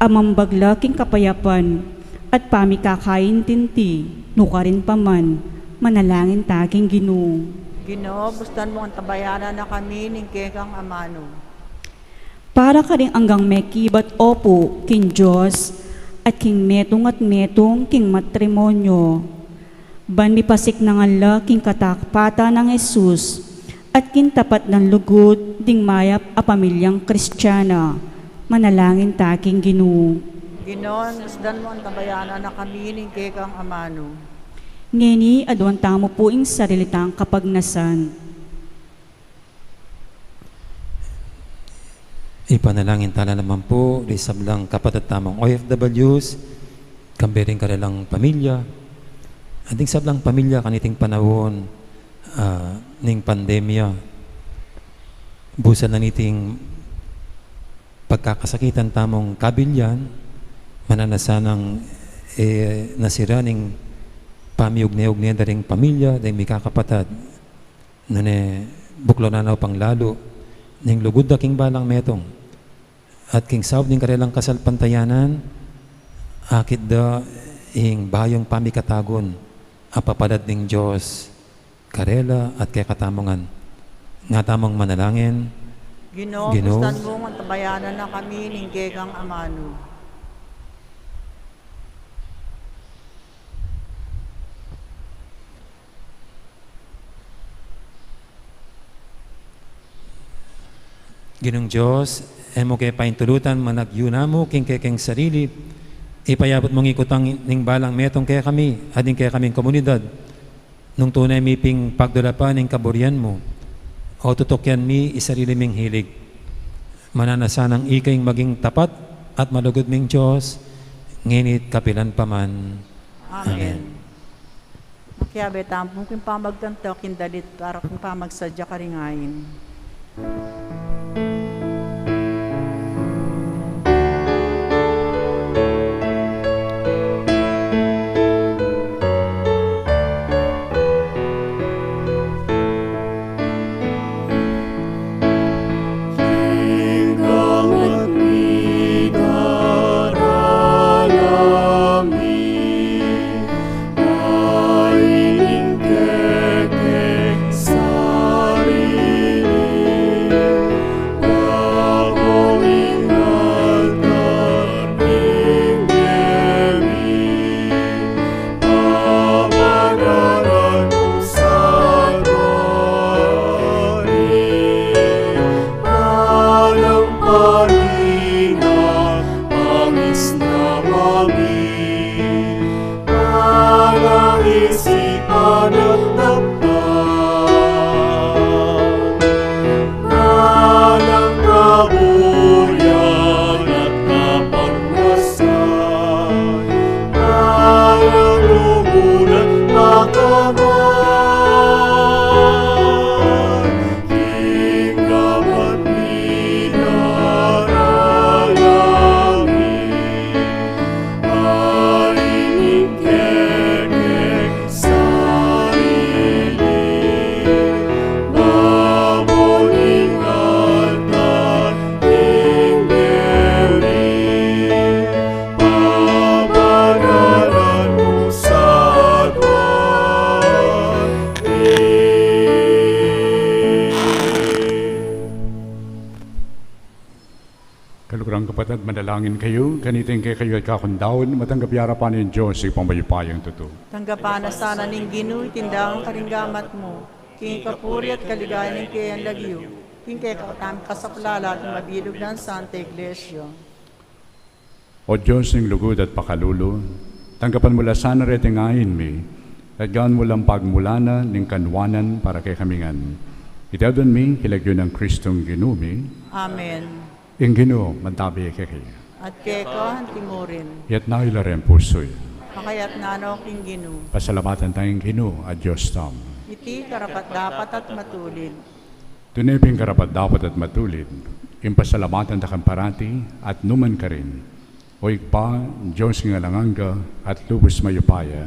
a mambagla king kapayapan at pamikakaintinti, nukarin pa man, manalangin ta king Ginu. Ginu, busan mung antabayanan na kami ning kekang amanu. Para karing anggang mekibat opu king Dios at king metung at metung king matrimonyo, ban mipasiknangan la king katapatan nang Jesus at king tapat nang lugud ding mayap a pamilyang Kristiana, manalangin ta king Ginu. Ginu, busan mung antabayanan na kami ning kekang amanu. Ngeni, aduan tamu pu ing sarili tang kapagnasan. Ipanalangin ta la naman pu ding sablang kapatad tamung O F Ws, kambe ring karelang pamilya, at ding sablang pamilya kaniting panaun, ah, ning pandemya. Busan na niting pagkakasakitan tamung kabilyan, mananu na sanang, eh, nasira ning pamiugne-ugne da ring pamilya, ding mikakapatad. Nune, buklun na no pang lalu ning lugud da king balang metung, at king saup ning karelang kasalpantayanan, akit da ing bayung pamikatagun a papalad ning Dios karela at kekatamu ngan. Nga tamung manalangin. Ginu, Ginu, busan mung antabayanan na kami ning kekang amanu. Ginung Dios, e mu ke paintulutan managyu namu king kekeng sarili, ipayabut mung ikutang ning balang metung kekami, at ing kekaming komunidad. Nung tune mi ping pagdulapan ing kaburian mu, o tutukyan mi i sarili ming hilig. Mananu na sanang ika ing maging tapat at malugud ming Dios, ngeni't kapilan pa man. Amen. Amen. Makiabe tamu pu king pamagtanto king dalit para king pamagsadya karing ain. At manalangin kayu, kaniting kekayu at kakundaun, matanggap ya arapan ning Dios, Ibpang mayupayang tutu. Tanggapan na sana ning Ginu iting dangal karing gamat mu, king kapurian at kaligayan ning keyang lagyu, king kekatamung kasaplalan at mabilug nang Santa Iglesia. O Dios ning lugud at pakalulu, tanggapan mu la sana reting ain mi, at gawan mu lang pagmulanan ning kanwanan para kekami ngan. Iti adwan mi king lagyu nang Kristong Ginu mi. Amen. Ing Ginu mantabi kekayu. At keka antimurin. Iyatas yu la ring pusu yu. Makayatas na no king Ginu. Pasalamatan taya ing Ginu a Dios tamu. Iti karapat-dapat at matulid. Tune pin karapat-dapat at matulid, ing pasalamatan da kang parati at nu man karin, O Ibpa, Dios king alang angga at lubus mayupaya.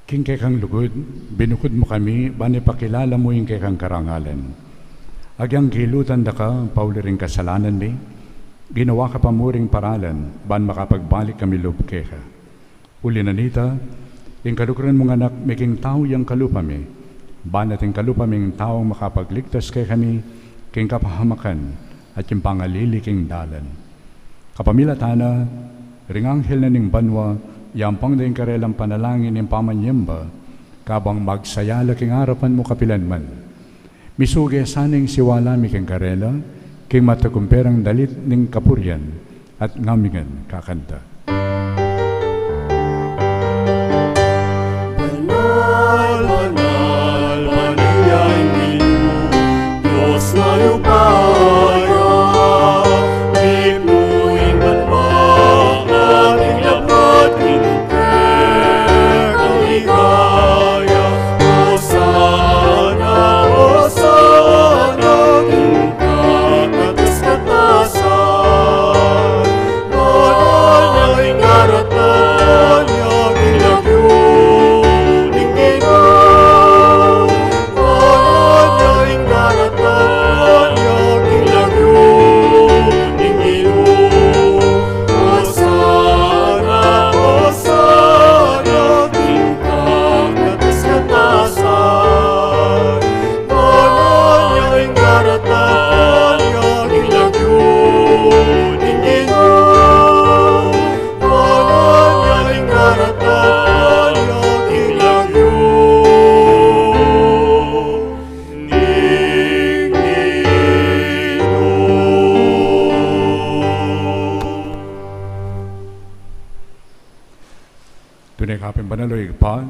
King kekang lugud, binukud mu kami ban ipakilala mu ing kekang karangalan. Agyang gilutan da ka pauli ring kasalanan mi, ginawa ka pa mu ring paralan ban makapagbalik kami lub keka. Uli na nita, ing kaluguran mung Anak, miking tau yang kalupa mi, ban ating kalupa ming tau makapagligtas kekami king kapahamakan at king pangalili king dalan. Kapamilatan na, ring anghel na ning banua, yampang da ing karelang panalangin ning pamanyamba, kabang magsaya la king arapan mu kapilan man. Misuge sana ing siwala mi king karela, king matagumpay rang dalit ning kapurian, at ngamingan kakanta. Banal, banal, banal ya ing Ginu, Dios mayupaya, mipnu ing banua, at ing lapat king kekang ligaya. Hosana, Hosana, king kakatas-katasan. Banal ya ing karatan ya king lagyu ning Ginu. Banal ya ing karatan ya king lagyu ning Ginu. Hosana, Hosana, king kakatas-katasan. Banal ya ing karatan ya king lagyu ning Ginu. Banal ya ing karatan ya king lagyu ning Ginu. Tune ka pin banal, o Ibpa,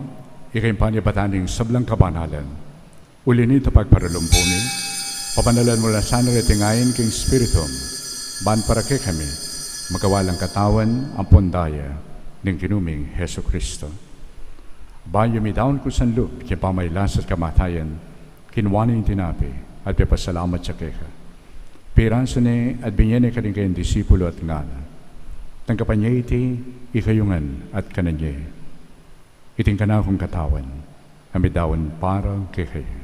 ika ing panibatan ning sablang kabanalan. Uli na nita, pagparalumpu mi, pabanalan mu la sana reting ain king Espiritu mu, ban para kekami magawa lang katawan ampon daya ning Ginu ming Jesucristo. Bayu midaun kusang lub king pamagkasakit at kamatayan, kinua ne ing tinape at pepasalamat ya keka. Pirasu ne at binie ne karing kayang disipulu at ngana: Tanggapan ye iti ikayu ngan at kanan ye. Iti ing kanakung katawan a midaun para kekayu.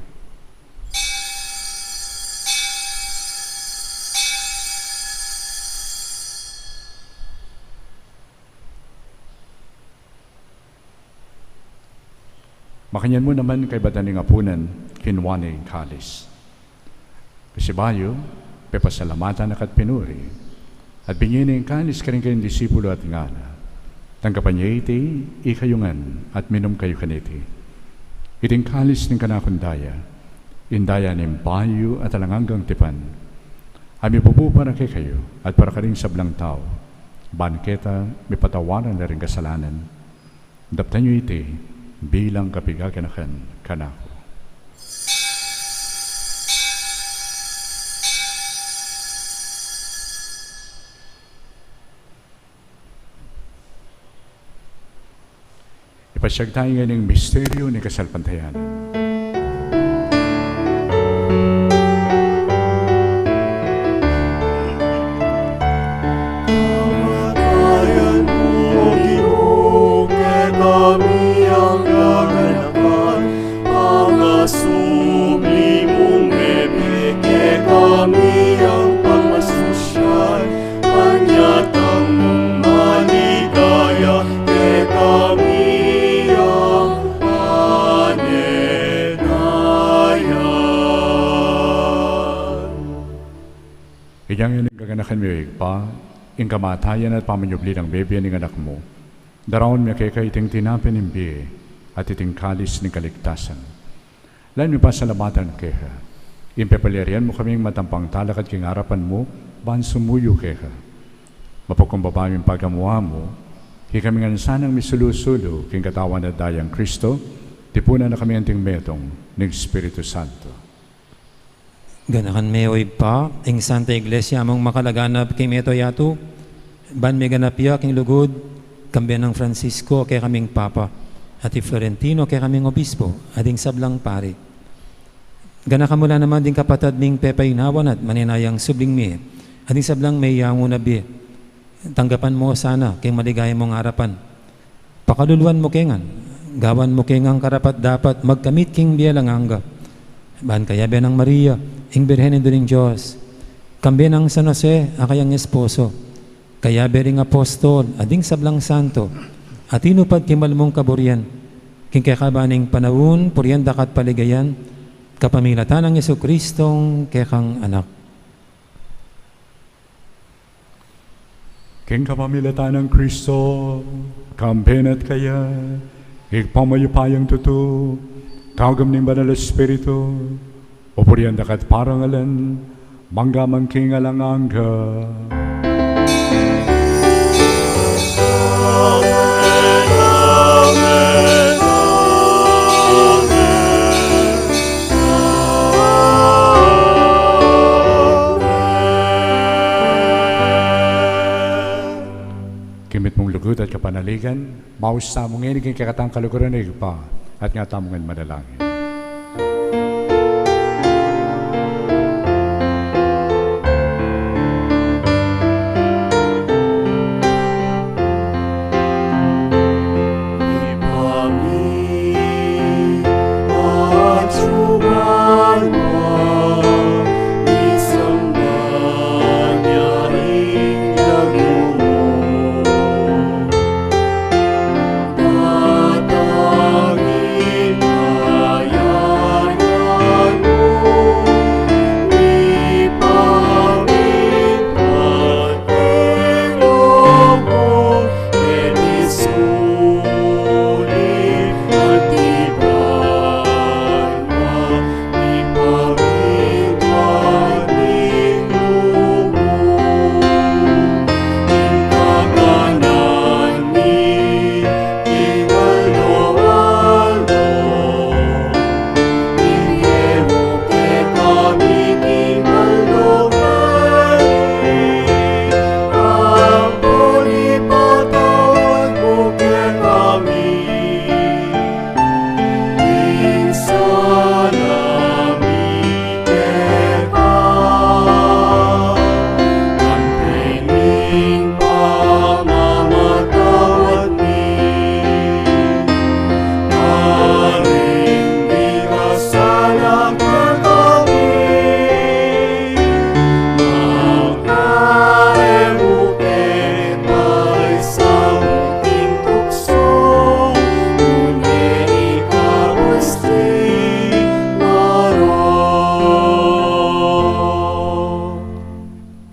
Makanyan mu naman, kaybat da ning apunan, kinua ne ing kalis. Pasibayu, pepasalamatan na ka at pinuri, at binie ne ing kalis karing kayang disipulu at ngana: Tanggapan ye iti ikayu ngan at minum kayu kaniti. Iti ing kalis ning kanakung daya, ing daya ning bayu at alang anggang tipan, a mibubu para kekayu at para karing sablang tau, ban keta mipatawaran la ring kasalanan. Daptan yu iti bilang kapaganakan kanaku. Ipasiag tamu ngeni ing misteryu ning kasalpantayanan. Kamatayan mu, O Ginu, kekami yang gaganakan, pangasubli mung mebie kekami yang pagmasusian, panyatang mung maligaya kekami yang panenayan. Inyang ini ing kaganakan mi, O Ibpa, Ing kamatayan at pamanyubli nang mebie ning Anak mu, daraun mi keka iting tinape ning bie at iting kalis ning kaligtasan. Lalu mi pasalamatan keka, ing pepalyarian mu kaming matampang talakad king arapan mu, ban sumuyu keka. Mapakumbaba ming pagamu-amu, ikami ngan sanang misulu-sulu king katawan at dayang Kristo, tipunan na kami anting metung ning Espiritu Santo. Ganakan me, o Ibpa, ing Santa Iglesia mung makalaganap king mabilug a yatu, ban miganap ya king lugud, kambe nang Francisco a kekaming Papa, at i Florentino a kekaming Obispo, at ding sablang pari. Ganakan mu la naman ding kapatad ming pepaynawan at manenayang subling mie, at ding sablang meyangu na bie. Tanggapan mu sana king maligaya mung arapan. Pakaluluan mu ke ngan, gawan mu ke ngan karapat-dapat magkamit king bie alang angga. Ban kayabe nang Maria, ing Birhen Indu ning Dios, kambe nang San Jose a kayang esposo, kayabe ring apostol, at ding sablang santo, a tinupad king mal mung kaburian, king kekaban ning panaun, purian da ka at paligayan, kapamilatan nang Jesucristong kekang Anak. King kapamilatan nang Kristo, kambe na at kaya, ing pamayupayang tutu, kagum ning Banal Espiritu, purian da ka at parangalan, mangga man king alang angga. King mitmung lugud at kapanaligan, maus tamu ngeni king kekatang kaluguran a Ibpa, at nga tamu ngan manalangin.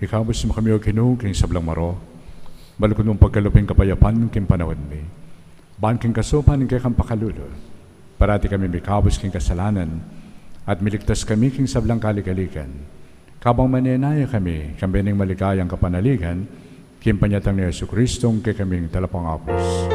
Ikabus mu kami, O Ginu, king sablang marok, balukut mung pagkalub ing kapayapan king panaun mi. Ban king kasupan ning kekang pakalulu, parati kami mikabus king kasalanan, at miligtas kami king sablang kaligaligan. Kabang manenaya kami, kambe ning maligayang kapanaligan, king panyatang nang Jesucristong kekaming Talapangabus.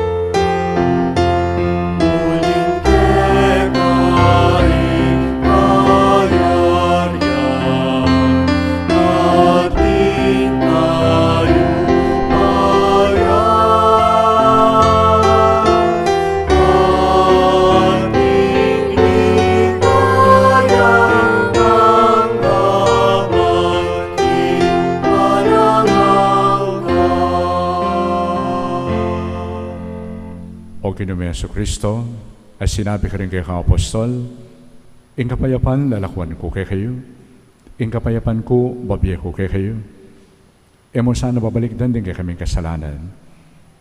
O Ginu ming Jesucristo, a sinabi karing kekang apostol, ing kapayapan lalakuan ku kekayu, ing kapayapan ku bibie ku kekayu. E mu sana babalikdan ding kekaming kasalanan,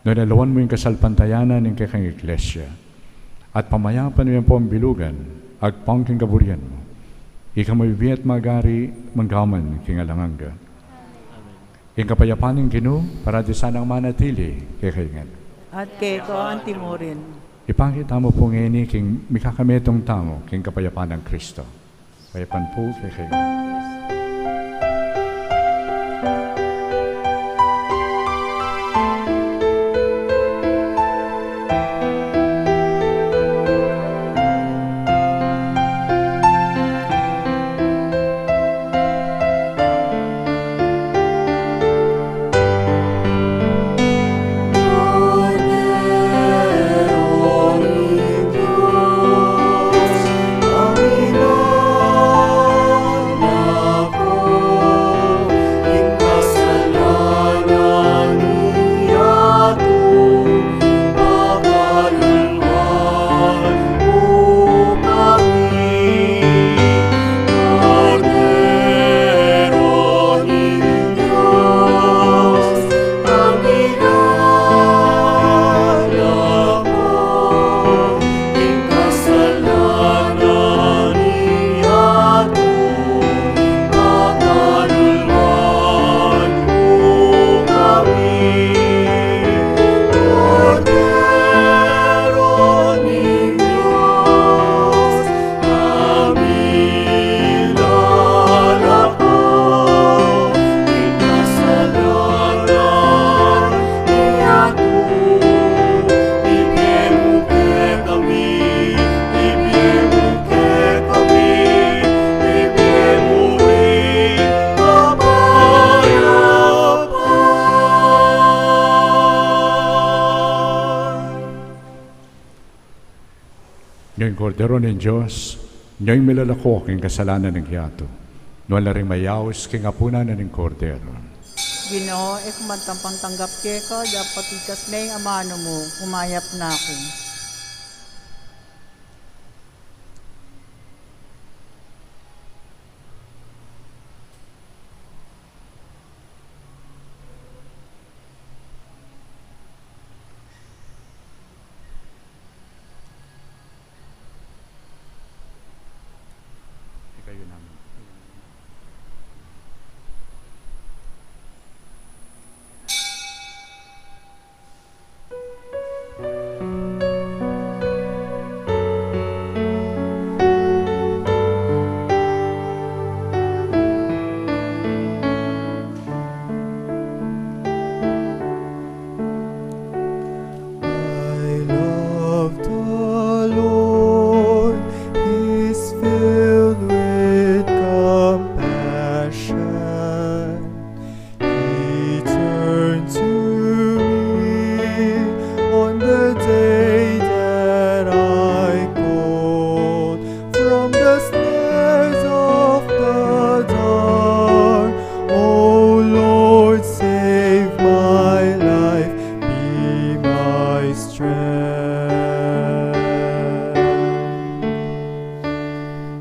nune lawan mu ing kasalpantayanan ning kekang Iglesia, at pamayapan mu yang pambilugan, agpang king kaburian mu. Ika a mabibie at magari, mangga man king alang angga. Ing kapayapan ning Ginu parati sanang manatili kekayu ngan. At keka anti mu rin. Ipakit tamu pu ngeni king mikakametung tamu king kapayapan nang Kristo. Kapayapan pu kekayu ngan. Ing Kordero ning Dios, ing milalako king kasalanan ning yatu. Nuan la ring mayaus king apunan na ning Kordero. Ginu, e ku man tampang tanggap keka, dapot igkas me ing amanu mu, umayap na ku. I love the Lord, He is filled with compassion. He turned to me on the day that I called. From the snares of the dark, O Lord, save my life, be my strength.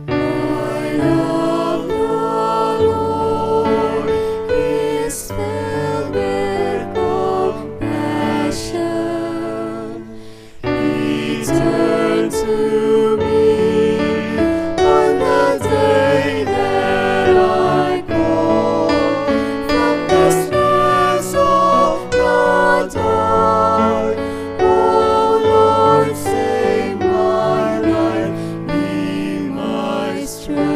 I love the Lord, He is filled with compassion. He turned to me on the day that I called. From the snares of the dark, O Lord, save my life, be my strength.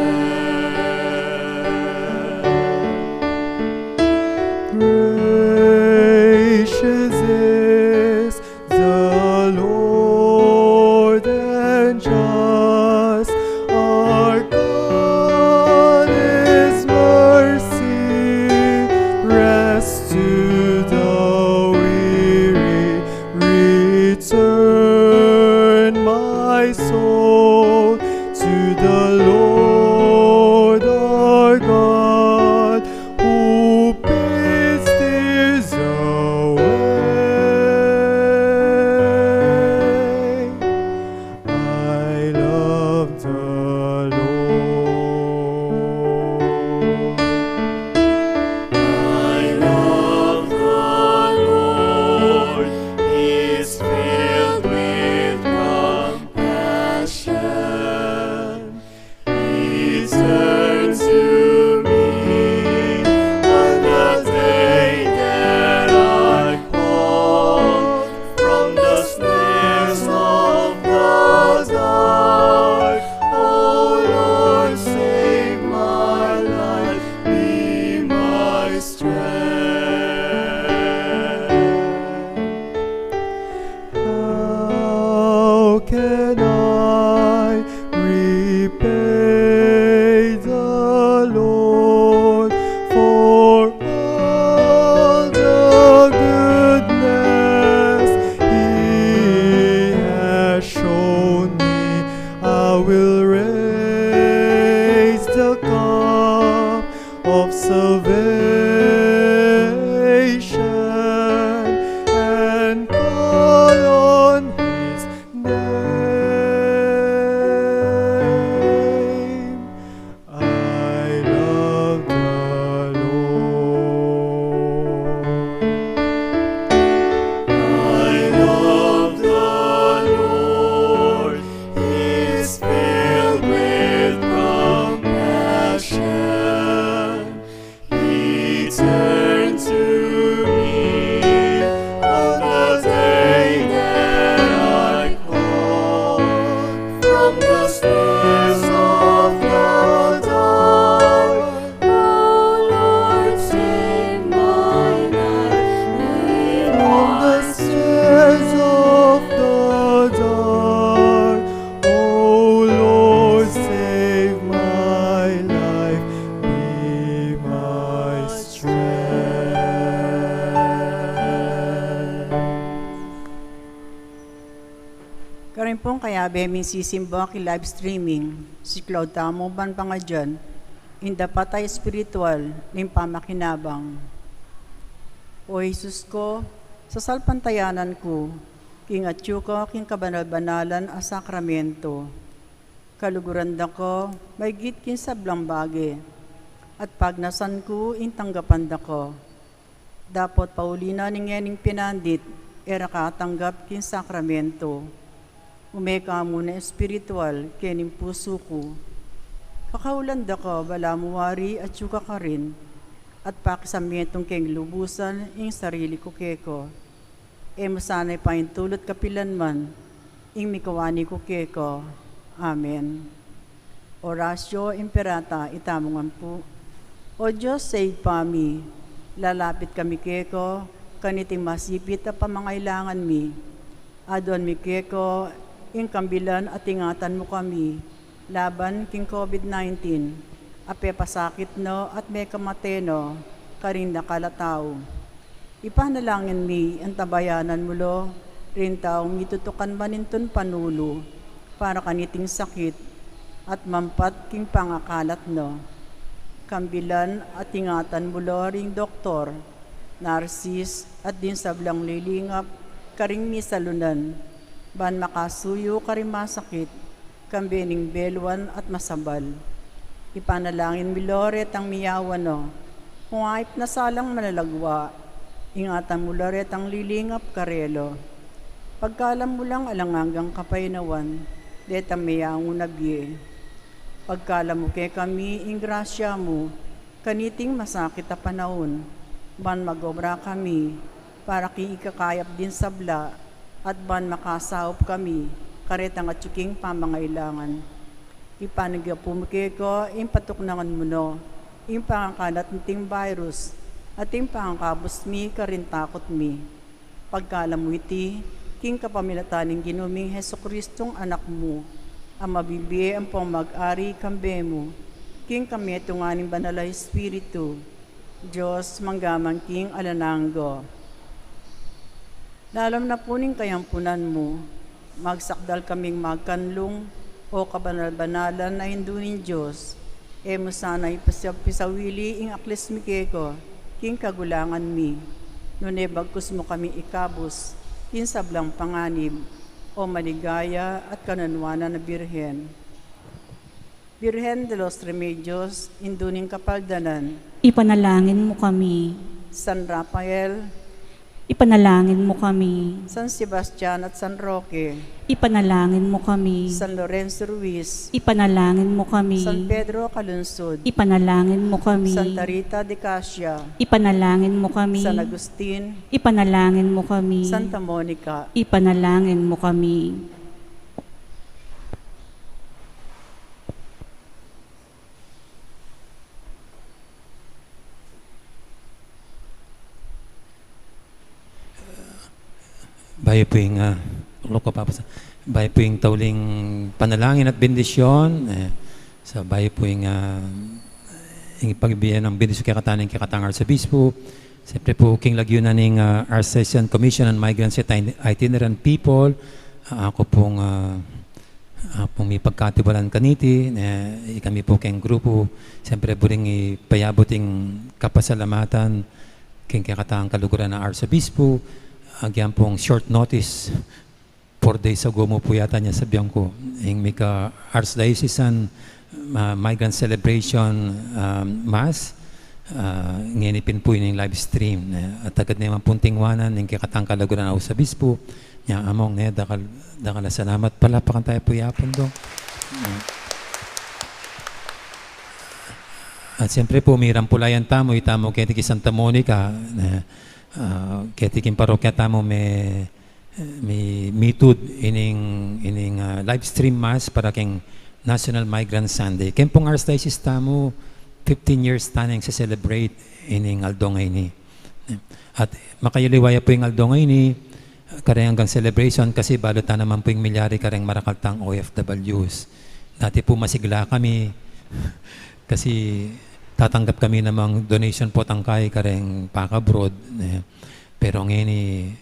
Gracious is the Lord and just. Our God, His mercy rests to the weary. Return, my soul, to the Lord our God, who pities the way. I love the Lord. I love the Lord. He is filled with compassion. The snares of the devil, O Lord, save my life. From the snares of the devil, O Lord, save my life. Be my strength. Karin pung kayabe ming sisimba king live streaming, siklaud tamu ban pangadyan ing dapat a espiritual ning pamakinabang. O Jesus ko, sasalpantayanan ku king atyu ka king kabanal-banalan a sakramento. Kaluguran da ka maigit king sablang bage, at pagnasan ku ing tanggapan da ka. Dapot pauli na ning ngening pinandit, e ra ka atanggap king sakramento. Ume ka mu na espiritual kening pusu ku. Kakaulan da ka balamu wari atyu ka karin, at pakisametung keng lubusan ing sarili ku keka. E mu sana ipaintulut kapilan man ing mikawani ku keka. Amen. Oratio Imperata. Itamu ngan pu. O Dios, Ibpa mi, lalapit kami keka kaniting masipit a pamangailangan mi. Aduan mi keka ing kambilan at ingatan mu kami laban king COVID nineteen a pepasakit no at mekamate no karing dakal a tau. Ipanalangin mi ing tabayanan mu lo ring taung mitutukan manintun panulu para kaniting sakit at mampat king pangakalat no. Kambilan at ingatan mu lo ring doktor, narsis, at ding sablang lilingap karing misalunan, ban makasuyu karing masakit, kambe ning beluan at masabal. Ipanalangin mi lo retang miyawan no, kung ayap na salang manalagwa, ingatan mu lo retang lilingap karela. Pagkalam mu lang alang anggang kapaynawan detang meyangu na bie. Pagkalam mu kekami ing grasya mu kaniting masakit a panaun, ban mag-obra kami para king ikakayap ding sabla, at ban makasaup kami karetang atyu king pamangailangan. Ipanyawad mu keka ing patuknangan mu no ing pangakalat niting virus, at ing pangakabus mi karing takut mi. Pagkalam mu iti king kapamilatan ning Ginu ming Jesucristung Anak mu, a mabibie ampong mag-ari kambe mu king kametungan ning Banal a Espiritu, Dios, mangga man king alang angga. Lalam na pu ning kayampunan mu, magsakdal kaming magkanlung, o kabanal-banalan a Indu ning Dios. E mu sana ipasa-, pisawili ing aklis mi keka king kagulangan mi, nune bagkus mu kami ikabus king sablang panganib, o maligaya at kanunuanan a Birhen. Birhen de los Remedios, Indu ning Kapaldanan. Ipanalangin mu kami. San Rafael. Ipanalangin mu kami. San Sebastian at San Roque. Ipanalangin mu kami. San Lorenzo Ruiz. Ipanalangin mu kami. San Pedro Calungsod. Ipanalangin mu kami. Santa Rita de Casia. Ipanalangin mu kami. San Agustin. Ipanalangin mu kami. Santa Monica. Ipanalangin mu kami. Bayu pu ing, ah, loko pa, pa sa-, bayu pu ing tauling panalangin at bendisyon, eh, sa bayu pu ing, ah, ing pagbie nang bendisyon kekatamu ning kekatang Arsobispo, siyempre pu king lagyu na ning, ah, Archdiocese Commission on Migrants and Itinerant People, ah, aku pung, ah, ah, pung mipagkatiwalan kaniti, eh, ikami pu keng grupu, siyempre buring ipayabut ing kapasalamatan king kekatang kaluguran a Arsobispo, agyang pung short notice, four days ago mu pu yata nya sabian ku, ing mika Archdiocesan, ah, Migrant Celebration, ah, Mass, ah, ngeni pin pu ining live stream, eh, at agad ne man pung tingwanan ing kekatang kaluguran a Arsobispo, nya among ne, dakal, dakal a salamat, palapakan tamu pu yapun, Dong. At siyempre pu, mirampulayan tamu, itamu keti ki Santa Monica, eh, ah, keti king parokya tamu me, mi-, mitud ining, ining, ah, live stream mass para keng National Migrant Sunday. Keng pung Archdiocese tamu, fifteen years taneng se-celebrate ining aldo ngeni. At makayaliwa ya pu ing aldo ngeni, kareng anggang celebration kasi balu ta naman pu ing milyari kareng marakal tang O F Ws. Dati pu masigla kami kasi tatanggap kami namang donation potang kai kareng paka-abroad, eh. Pero ngeni,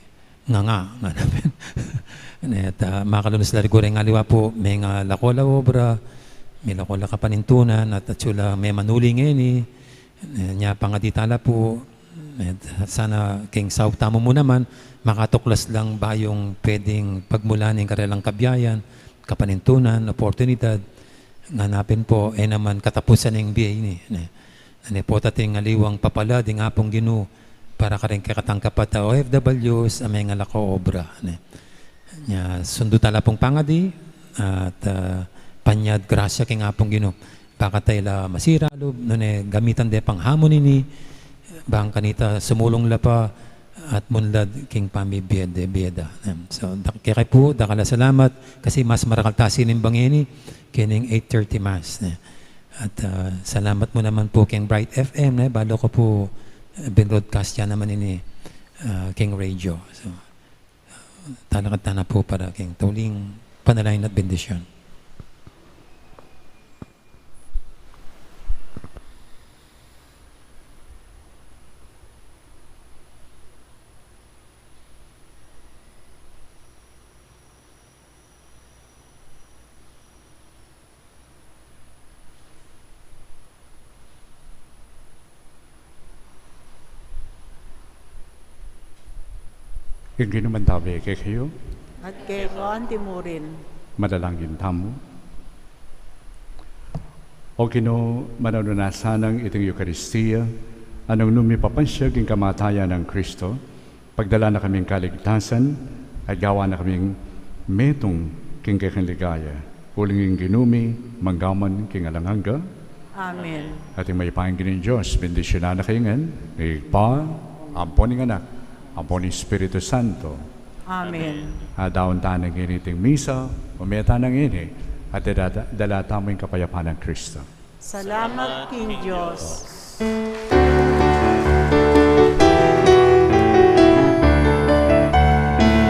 nga, nga, nga naman. Ne, at, ah, makalunus la rigureng aliwa pu, menga lako la obra, milako la kapanintunan, at atsu la memanuli ngeni, ne, nya pangadi ta la pu, ne, sana keng saup tamu mu naman, makatuklas lang bayung pwedeng pagmulan ning karelang kabiayan, kapanintunan, oportunidad, ngana pin pu, e naman katapusan ning bie ini, ne. Nune pu atin aliwang papala ding Apung Ginu para karing kekatang kapatad a O F Ws a menga lako obra, ne. Nya, sundu ta la pung pangadi, at, ah, panyad grasya keng Apung Ginu. Baka ta ila masira lub, nune gamitan de pang hamun ini, bang kanita sumulung la pa, at munlad keng pamibie de bie da. Em, so, da-, keka pu, dakal a salamat, kasi mas marakal ta sinimba ngeni, kening eight thirty mass, ne. At, ah, salamat mu naman pu keng Bright F M, ne, balu ku pu, eh, binroadcast ya naman ini, ah, keng radio. So, talakad ta na pu para keng tuling panalangin at bendisyon. Ing Ginu mantabe kekayu. At keka antimurin. Manalangin tamu. O Ginu, mananu na sanang iting Eukaristia, a nung nu mipapansyag ing kamatayan nang Kristo, pagdala na kaming kaligtasan, at gawa na kaming metung king kekang ligaya. Uling ing Ginu mi, mangga man king alang angga. Amen. At ing mayupayang Ginung Dios, bendisyunan na kayu ngan, ning Ibpa, ampo ning Anak, ampo ning Espiritu Santo. Amen. Adaun ta na ngeni iting misa, ume ta na ngeni, at dala, dala tamu ing kapayapan nang Kristo. Salamat king Dios.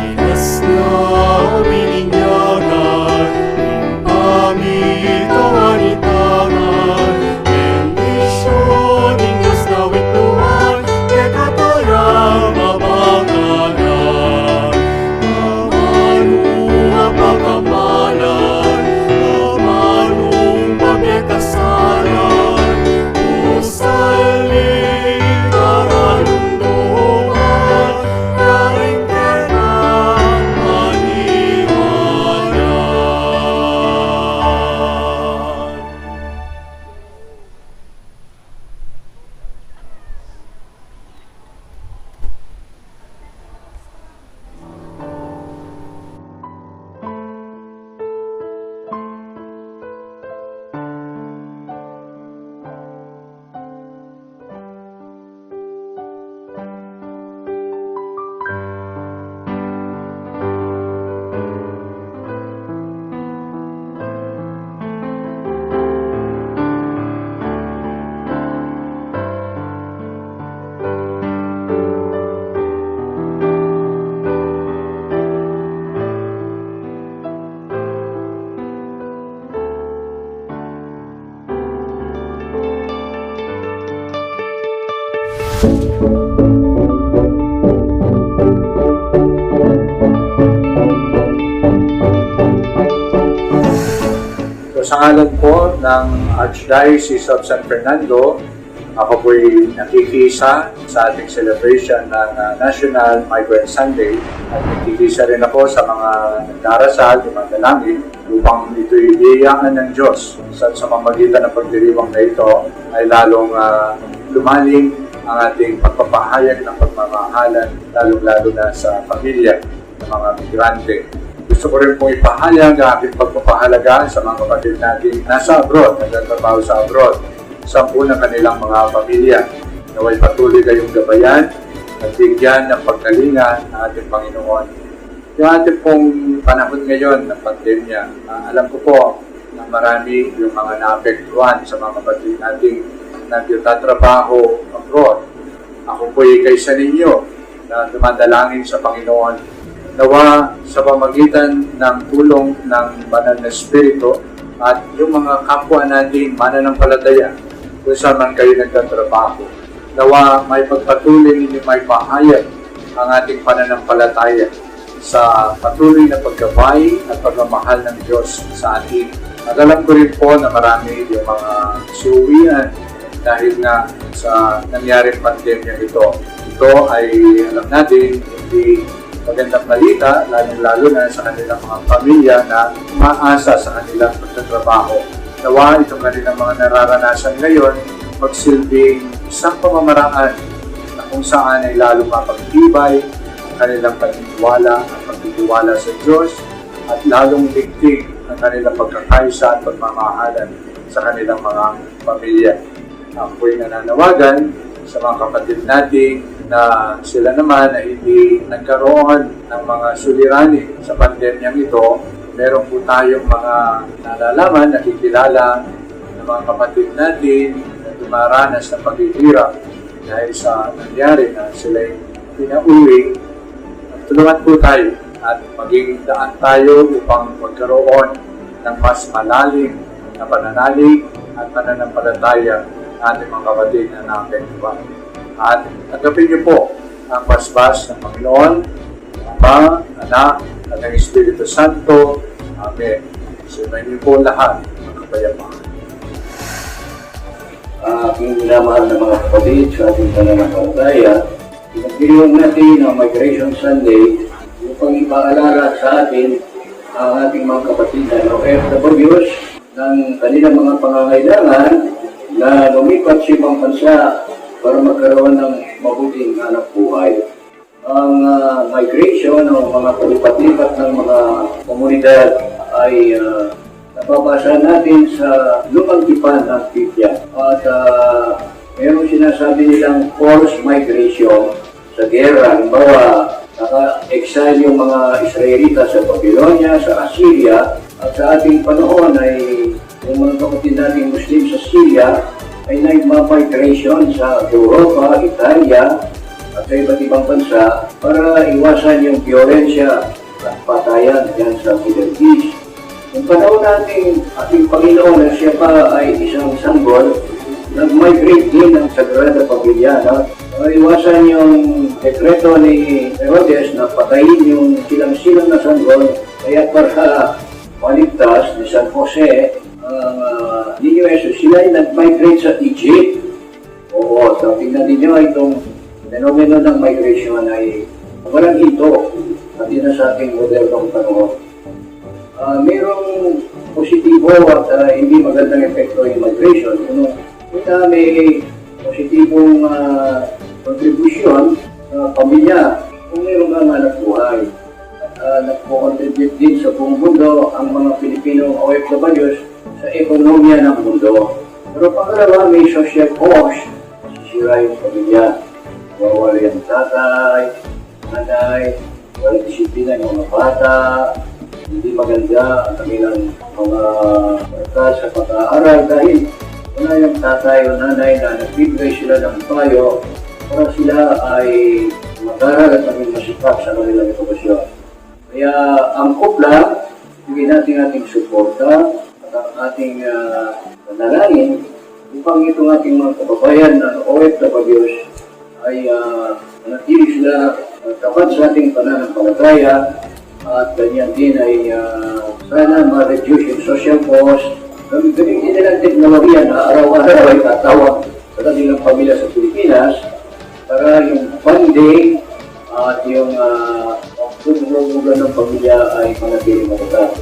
Inas na bininyagan, pamitawan itangan, bendisyun ning Dios na wikluan, kekatamu ya mabanganan. Amanu a pakamalan, amanung pamekasalan, usaling karalunduman, karing kekang maniwanan. So, sa ngalan po ng Archdiocese of San Fernando, ako po'y nakikisa sa ating celebration ng, ah, National Migrant Sunday. At nakikisa rin ako sa mga nagdarasal, dumadalangin, upang ito'y biyayaan ng Diyos. Sa, sa pamamagitan ng pagdiriwang na ito, ay lalong, ah, lumalim ang ating pagpapahayag ng pagmamahalan, lalong-lalo na sa pamilya ng mga migrante. Gusto ko rin pong ipahayag ang aking pagpapahalaga sa mga kapatid nating nasa abroad, nagtatrabaho sa abroad, sa po ng kanilang mga pamilya. Nawa'y patuloy kayong gabayan at bigyan ng pagkalinga ng ating Panginoon. Yung ating pong panahon ngayon ng pandemya, ah, alam ko po na marami yung mga naapektuhan sa mga kapatid nating nagtatrabaho abroad. Ako po'y kaisa ninyo na dumadalangin sa Panginoon. Nawa sa pamagitan ng tulong ng Banal na Espiritu at yung mga kapwa nating mananampalataya kung saan man kayo nagtatrabaho, nawa maipagpatuloy ninyo maipahayag ang ating pananampalataya sa patuloy na paggabay at pagmamahal ng Diyos sa atin. At alam ko rin po na marami yung mga suwian dahil nga sa nangyaring pandemya ito. Ito ay, alam natin, hindi magandang balita, lalong-lalo na sa kanilang mga pamilya na umaasa sa kanilang pagtatrabaho. Nawa itong kanilang mga nararanasan ngayon magsilbing isang pamamaraan na kung saan ay lalong mapagtibay ang kanilang paniniwala at pagtitiwala sa Diyos at lalong ligting ang kanilang pagkakaisa at pagmamahalan sa kanilang mga pamilya. Ako'y nananawagan sa mga kapatid natin na sila naman ay hindi nagkaroon ng mga suliranin sa pandemyang ito. Meron po tayong mga nalalaman, nakikilala ng mga kapatid natin na dumaranas ng paghihirap dahil sa nangyari na sila'y pinauwi. Tulungan po tayo at maging daan tayo upang magkaroon ng mas malalim na pananalig at pananampalataya ng ating mga kapatid na naapektuhan. At tanggapin niyo po ang basbas ng Panginoon, Ama, Anak, at ng Espiritu Santo. Amen. Sumayin niyo po lahat ang kapayapaan. Ah, aking minamahal na mga kapatid sa ating pananampalataya, ipagdiriwang natin ang Migration Sunday upang ipaalala sa atin ang ating mga kapatid na O F Ws ng kanilang mga pangangailangan na lumipat sa ibang bansa para magkaroon ng mabuting hanap buhay. Ang, ah, migration o mga palipat-lipat ng mga komunidad ay, ah, nababasa natin sa Lumang Tipan ng Biblia. At, ah, merong sinasabi nilang forced migration sa gera. Halimbawa, naka-exile yung mga Israelita sa Babylonia, sa Assyria, at sa ating panahon ay yung mga kapatid nating Muslim sa Syria ay nagmamigration sa Europa, Italia, at sa iba't ibang bansa para iwasan yung biyolensya at patayan dyan sa Middle East. Yung panahon natin, ating Panginoon na siya pa ay isang sanggol, nag-migrate din ang Sagrada Pamilya, no? Para iwasan yung dekreto ni Herodes na patayin yung silang-silang na sanggol, kaya para maligtas ni San Jose, ang, ah, Niño Jesus, sila ay nag-migrate sa Egypt. Oo, so tingnan ninyo, itong fenomeno ng migration ay walang hinto, pati na sa ating modernong panahon. Ah, mayroong positibo at, ah, hindi magandang epekto ng migration. Kung, kung may positibong, ah, kontribusyon sa pamilya, kung mayroon kang hanap buhay, ah, nagko-contribute din sa buong mundo ang mga Pilipinong O F Ws sa ekonomiya ng mundo. Pero pangalawa, may social cost. Sisira yung pamilya. Mawawala yung tatay, nanay, walang disiplina yung mga bata, hindi maganda ang kanilang mga oras sa pag-aaral dahil wala yung tatay o nanay na nagbibigay sila ng payo para sila ay mag-aral at maging masipat sa kanilang edukasyon. Kaya angkop lang, bigyan natin ating suporta at ang ating, ah, panalangin upang itong ating mga kababayan na O F Ws ay, ah, manatili sila, ah, tapat sa ating pananampalataya at ganyan din ay, ah, sana ma-reduce yung social cost. Gamitin nila ang teknolohiya na araw-araw ay tatawag sa kanilang pamilya sa Pilipinas para yung bonding at yung, ah, pagbubugan ng pamilya ay manatili matatag.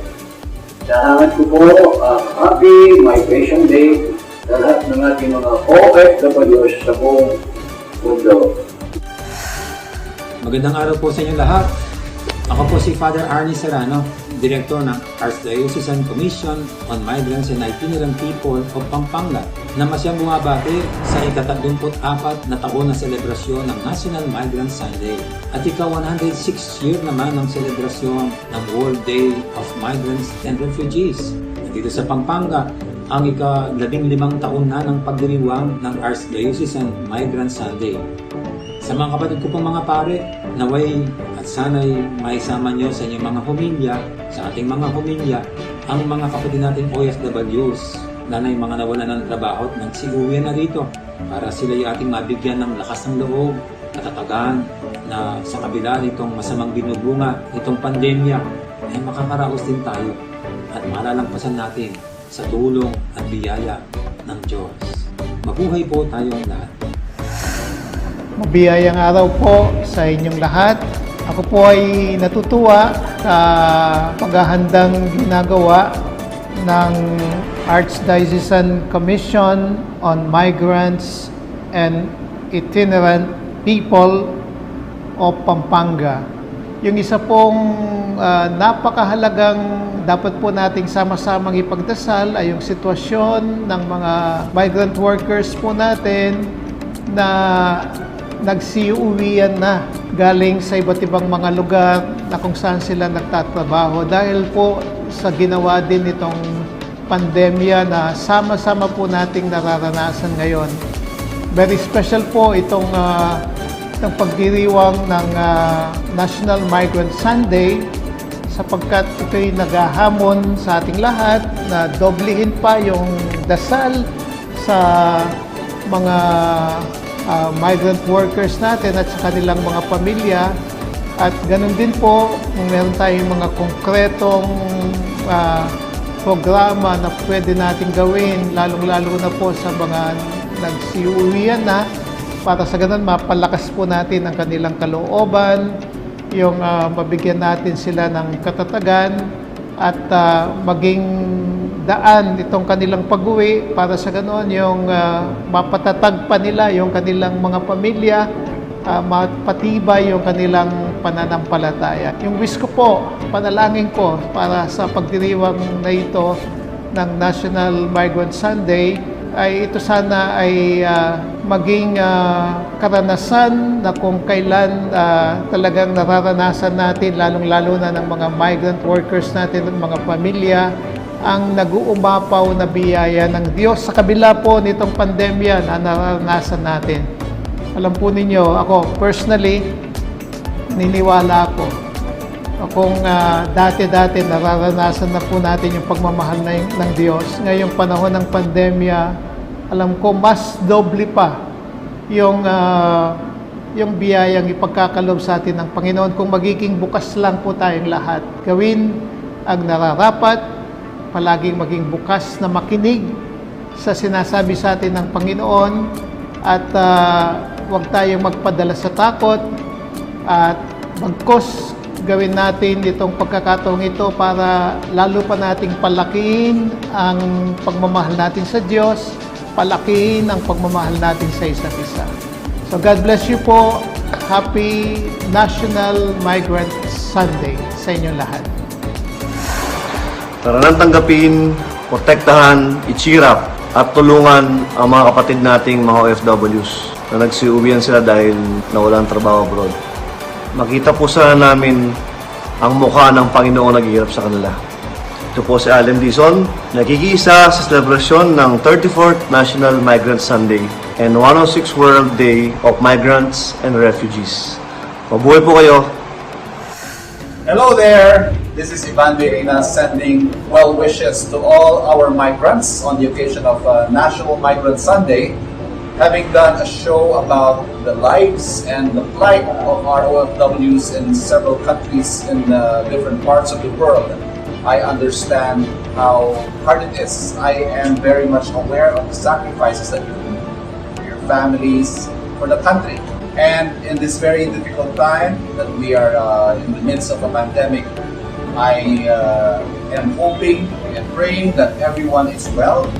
Hinahangat ko po ang Happy Migration Day sa lahat ng ating mga O F Ws sa buong mundo. Magandang araw po sa inyo lahat. Ako po si Father Arnie Serrano. Direktor ng Archdiocesan Commission on Migrants and Itinerant People of Pampanga, na masyang bumabati sa ika-tatlumpu't-apat na taon na selebrasyon ng National Migrant Sunday at ika-one hundred six year naman ng selebrasyon ng World Day of Migrants and Refugees. Nandito sa Pampanga, ang ika-labing limang taon na ng pagdiriwang ng Archdiocesan Migrant Sunday. Sa mga kapatid ko pong mga pare, naway at sana'y maisama niyo sa inyong mga homilya, sa ating mga homilya, ang mga kapatid nating O F Ws, lalo na yung mga nawalan ng trabaho at nagsiuwi na rito, para sila'y ating mabigyan ng lakas ng loob, katatagan, na sa kabila nitong masamang binubunga nitong pandemya, ay makakaraos din tayo at malalagpasan natin sa tulong at biyaya ng Diyos. Mabuhay po tayong lahat. Mabiyayang araw po sa inyong lahat. Ako po ay natutuwa sa paghahandang ginagawa ng Archdiocesan Commission on Migrants and Itinerant People of Pampanga. Yung isa pong, ah, napakahalagang dapat po nating sama-samang ipagdasal ay yung sitwasyon ng mga migrant workers po natin na nagsiuwian na galing sa iba't ibang mga lugar na kung saan sila nagtatrabaho dahil po sa ginawa din itong pandemya na sama-sama po nating nararanasan ngayon. Very special po itong, ah, itong pagdiriwang ng, ah, National Migrant Sunday, sapagkat ito'y naghahamon sa ating lahat na doblihin pa yung dasal sa mga, ah, migrant workers natin at sa kanilang mga pamilya. At ganun din po, kung meron tayong mga konkretong, ah, programa na pwede nating gawin, lalong-lalo na po sa mga nagsiuwian na, para sa ganun mapalakas po natin ang kanilang kalooban, yung, ah, mabigyan natin sila ng katatagan at, ah, maging daan itong kanilang pag-uwi, para sa ganoon yung, ah, mapatatag pa nila yung kanilang mga pamilya, ah, mapatibay yung kanilang pananampalataya. Yung wish ko po, panalangin ko para sa pagdiriwang na ito ng National Migrant Sunday ay ito sana ay, ah, maging, ah, karanasan na kung kailan, ah, talagang nararanasan natin, lalong-lalo na ng mga migrant workers natin at mga pamilya, ang nag-uumapaw na biyaya ng Diyos sa kabila po nitong pandemya na nararanasan natin. Alam po ninyo, ako personally, niniwala ako. Kung, ah, dati-dati nararanasan na po natin yung pagmamahal na, ng Diyos, ngayong panahon ng pandemya, alam ko mas doble pa yung, ah, yung biyayang ipagkakaloob sa atin ng Panginoon kung magiging bukas lang po tayong lahat. Gawin ang nararapat, palaging maging bukas na makinig sa sinasabi sa atin ng Panginoon at, ah, huwag tayong magpadala sa takot at bagkus gawin natin itong pagkakataong ito para lalo pa nating palakihin ang pagmamahal natin sa Diyos, palakihin ang pagmamahal natin sa isa't isa. So God bless you po. Happy National Migrant Sunday sa inyong lahat. Tara nang tanggapin, protektahan, i-cheer up, at tulungan ang mga kapatid nating mga O F Ws na nagsiuwian sila dahil nawalan ng trabaho abroad. Makita po sana namin ang mukha ng Panginoong naghihirap sa kanila. Ito po si Allen Dizon, nakikiisa sa selebrasyon ng thirty-fourth National Migrant Sunday and one oh six World Day of Migrants and Refugees. Mabuhay po kayo! Hello there! This is Ivan Verena sending well wishes to all our migrants on the occasion of, uh, National Migrant Sunday. Having done a show about the lives and the plight of our O F Ws in several countries in, uh, different parts of the world, I understand how hard it is. I am very much aware of the sacrifices that you do for your families, for the country. And in this very difficult time that we are, uh, in the midst of a pandemic, I, uh, am hoping and praying that everyone is well.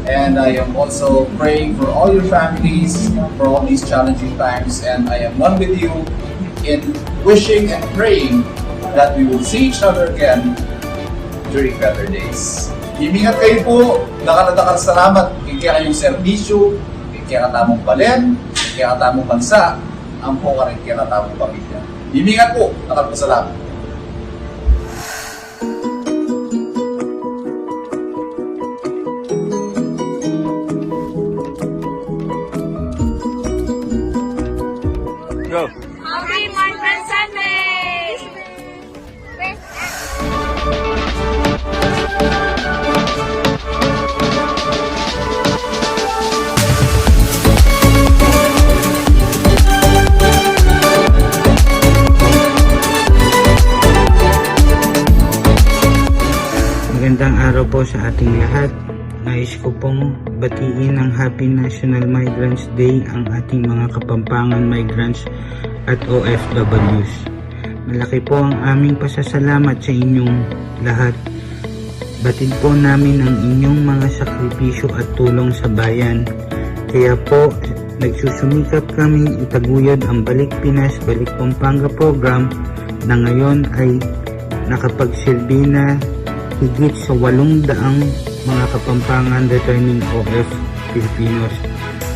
And I am also praying for all your families for all these challenging times. And I am one with you in wishing and praying that we will see each other again during better days. Imingat kayu pu, dakal a dakal a salamat king kekayung serbisyu, king kekatamung balen, king kekatamung bansa, ampo karing kekatamung pamilya. Imingat pu, dakal pung salamat. Go. Happy Migrant Sunday! Magandang araw po sa ating lahat. Nais ko pong batiin ang Happy National Migrants Day ang ating mga Kapampangan migrants at O F Ws. Malaki po ang aming pasasalamat sa inyong lahat. Batid po namin ang inyong mga sakripisyo at tulong sa bayan. Kaya po, nagsusumikap kaming itaguyod ang Balik Pinas, Balik Pampanga program na ngayon ay nakapagsilbi na higit sa walong daang mga Kapampangan returning O F Filipinos.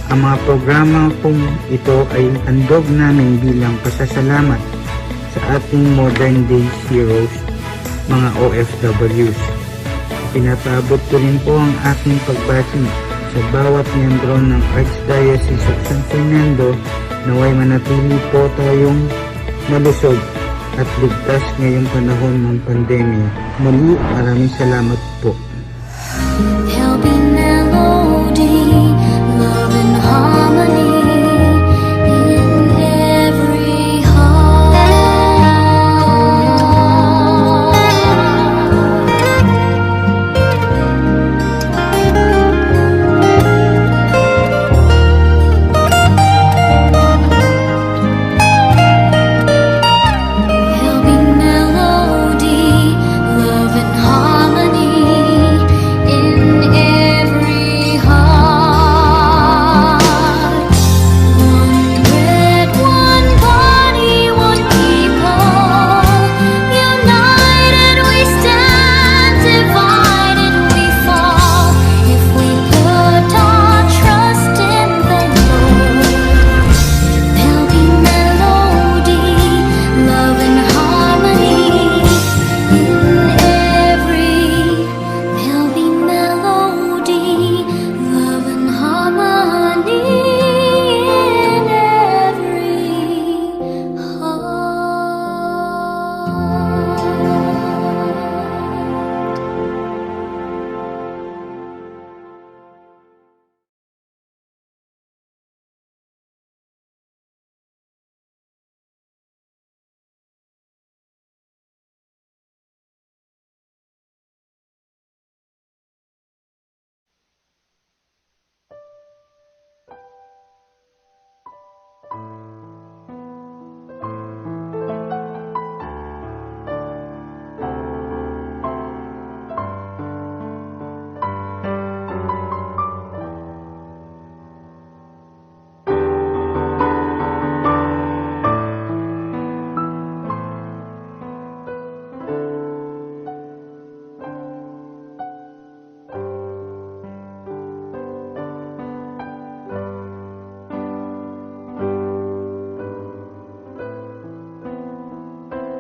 Ang mga programa pong ito ay handog namin bilang pasasalamat sa ating modern day heroes, mga O F Ws. Pinapaabot ko rin po ang aking pagbati sa bawat miyembro ng Archdiocese of San Fernando. Nawa'y manatili po tayong malusog at ligtas ngayong panahon ng pandemya. Muli, maraming salamat po.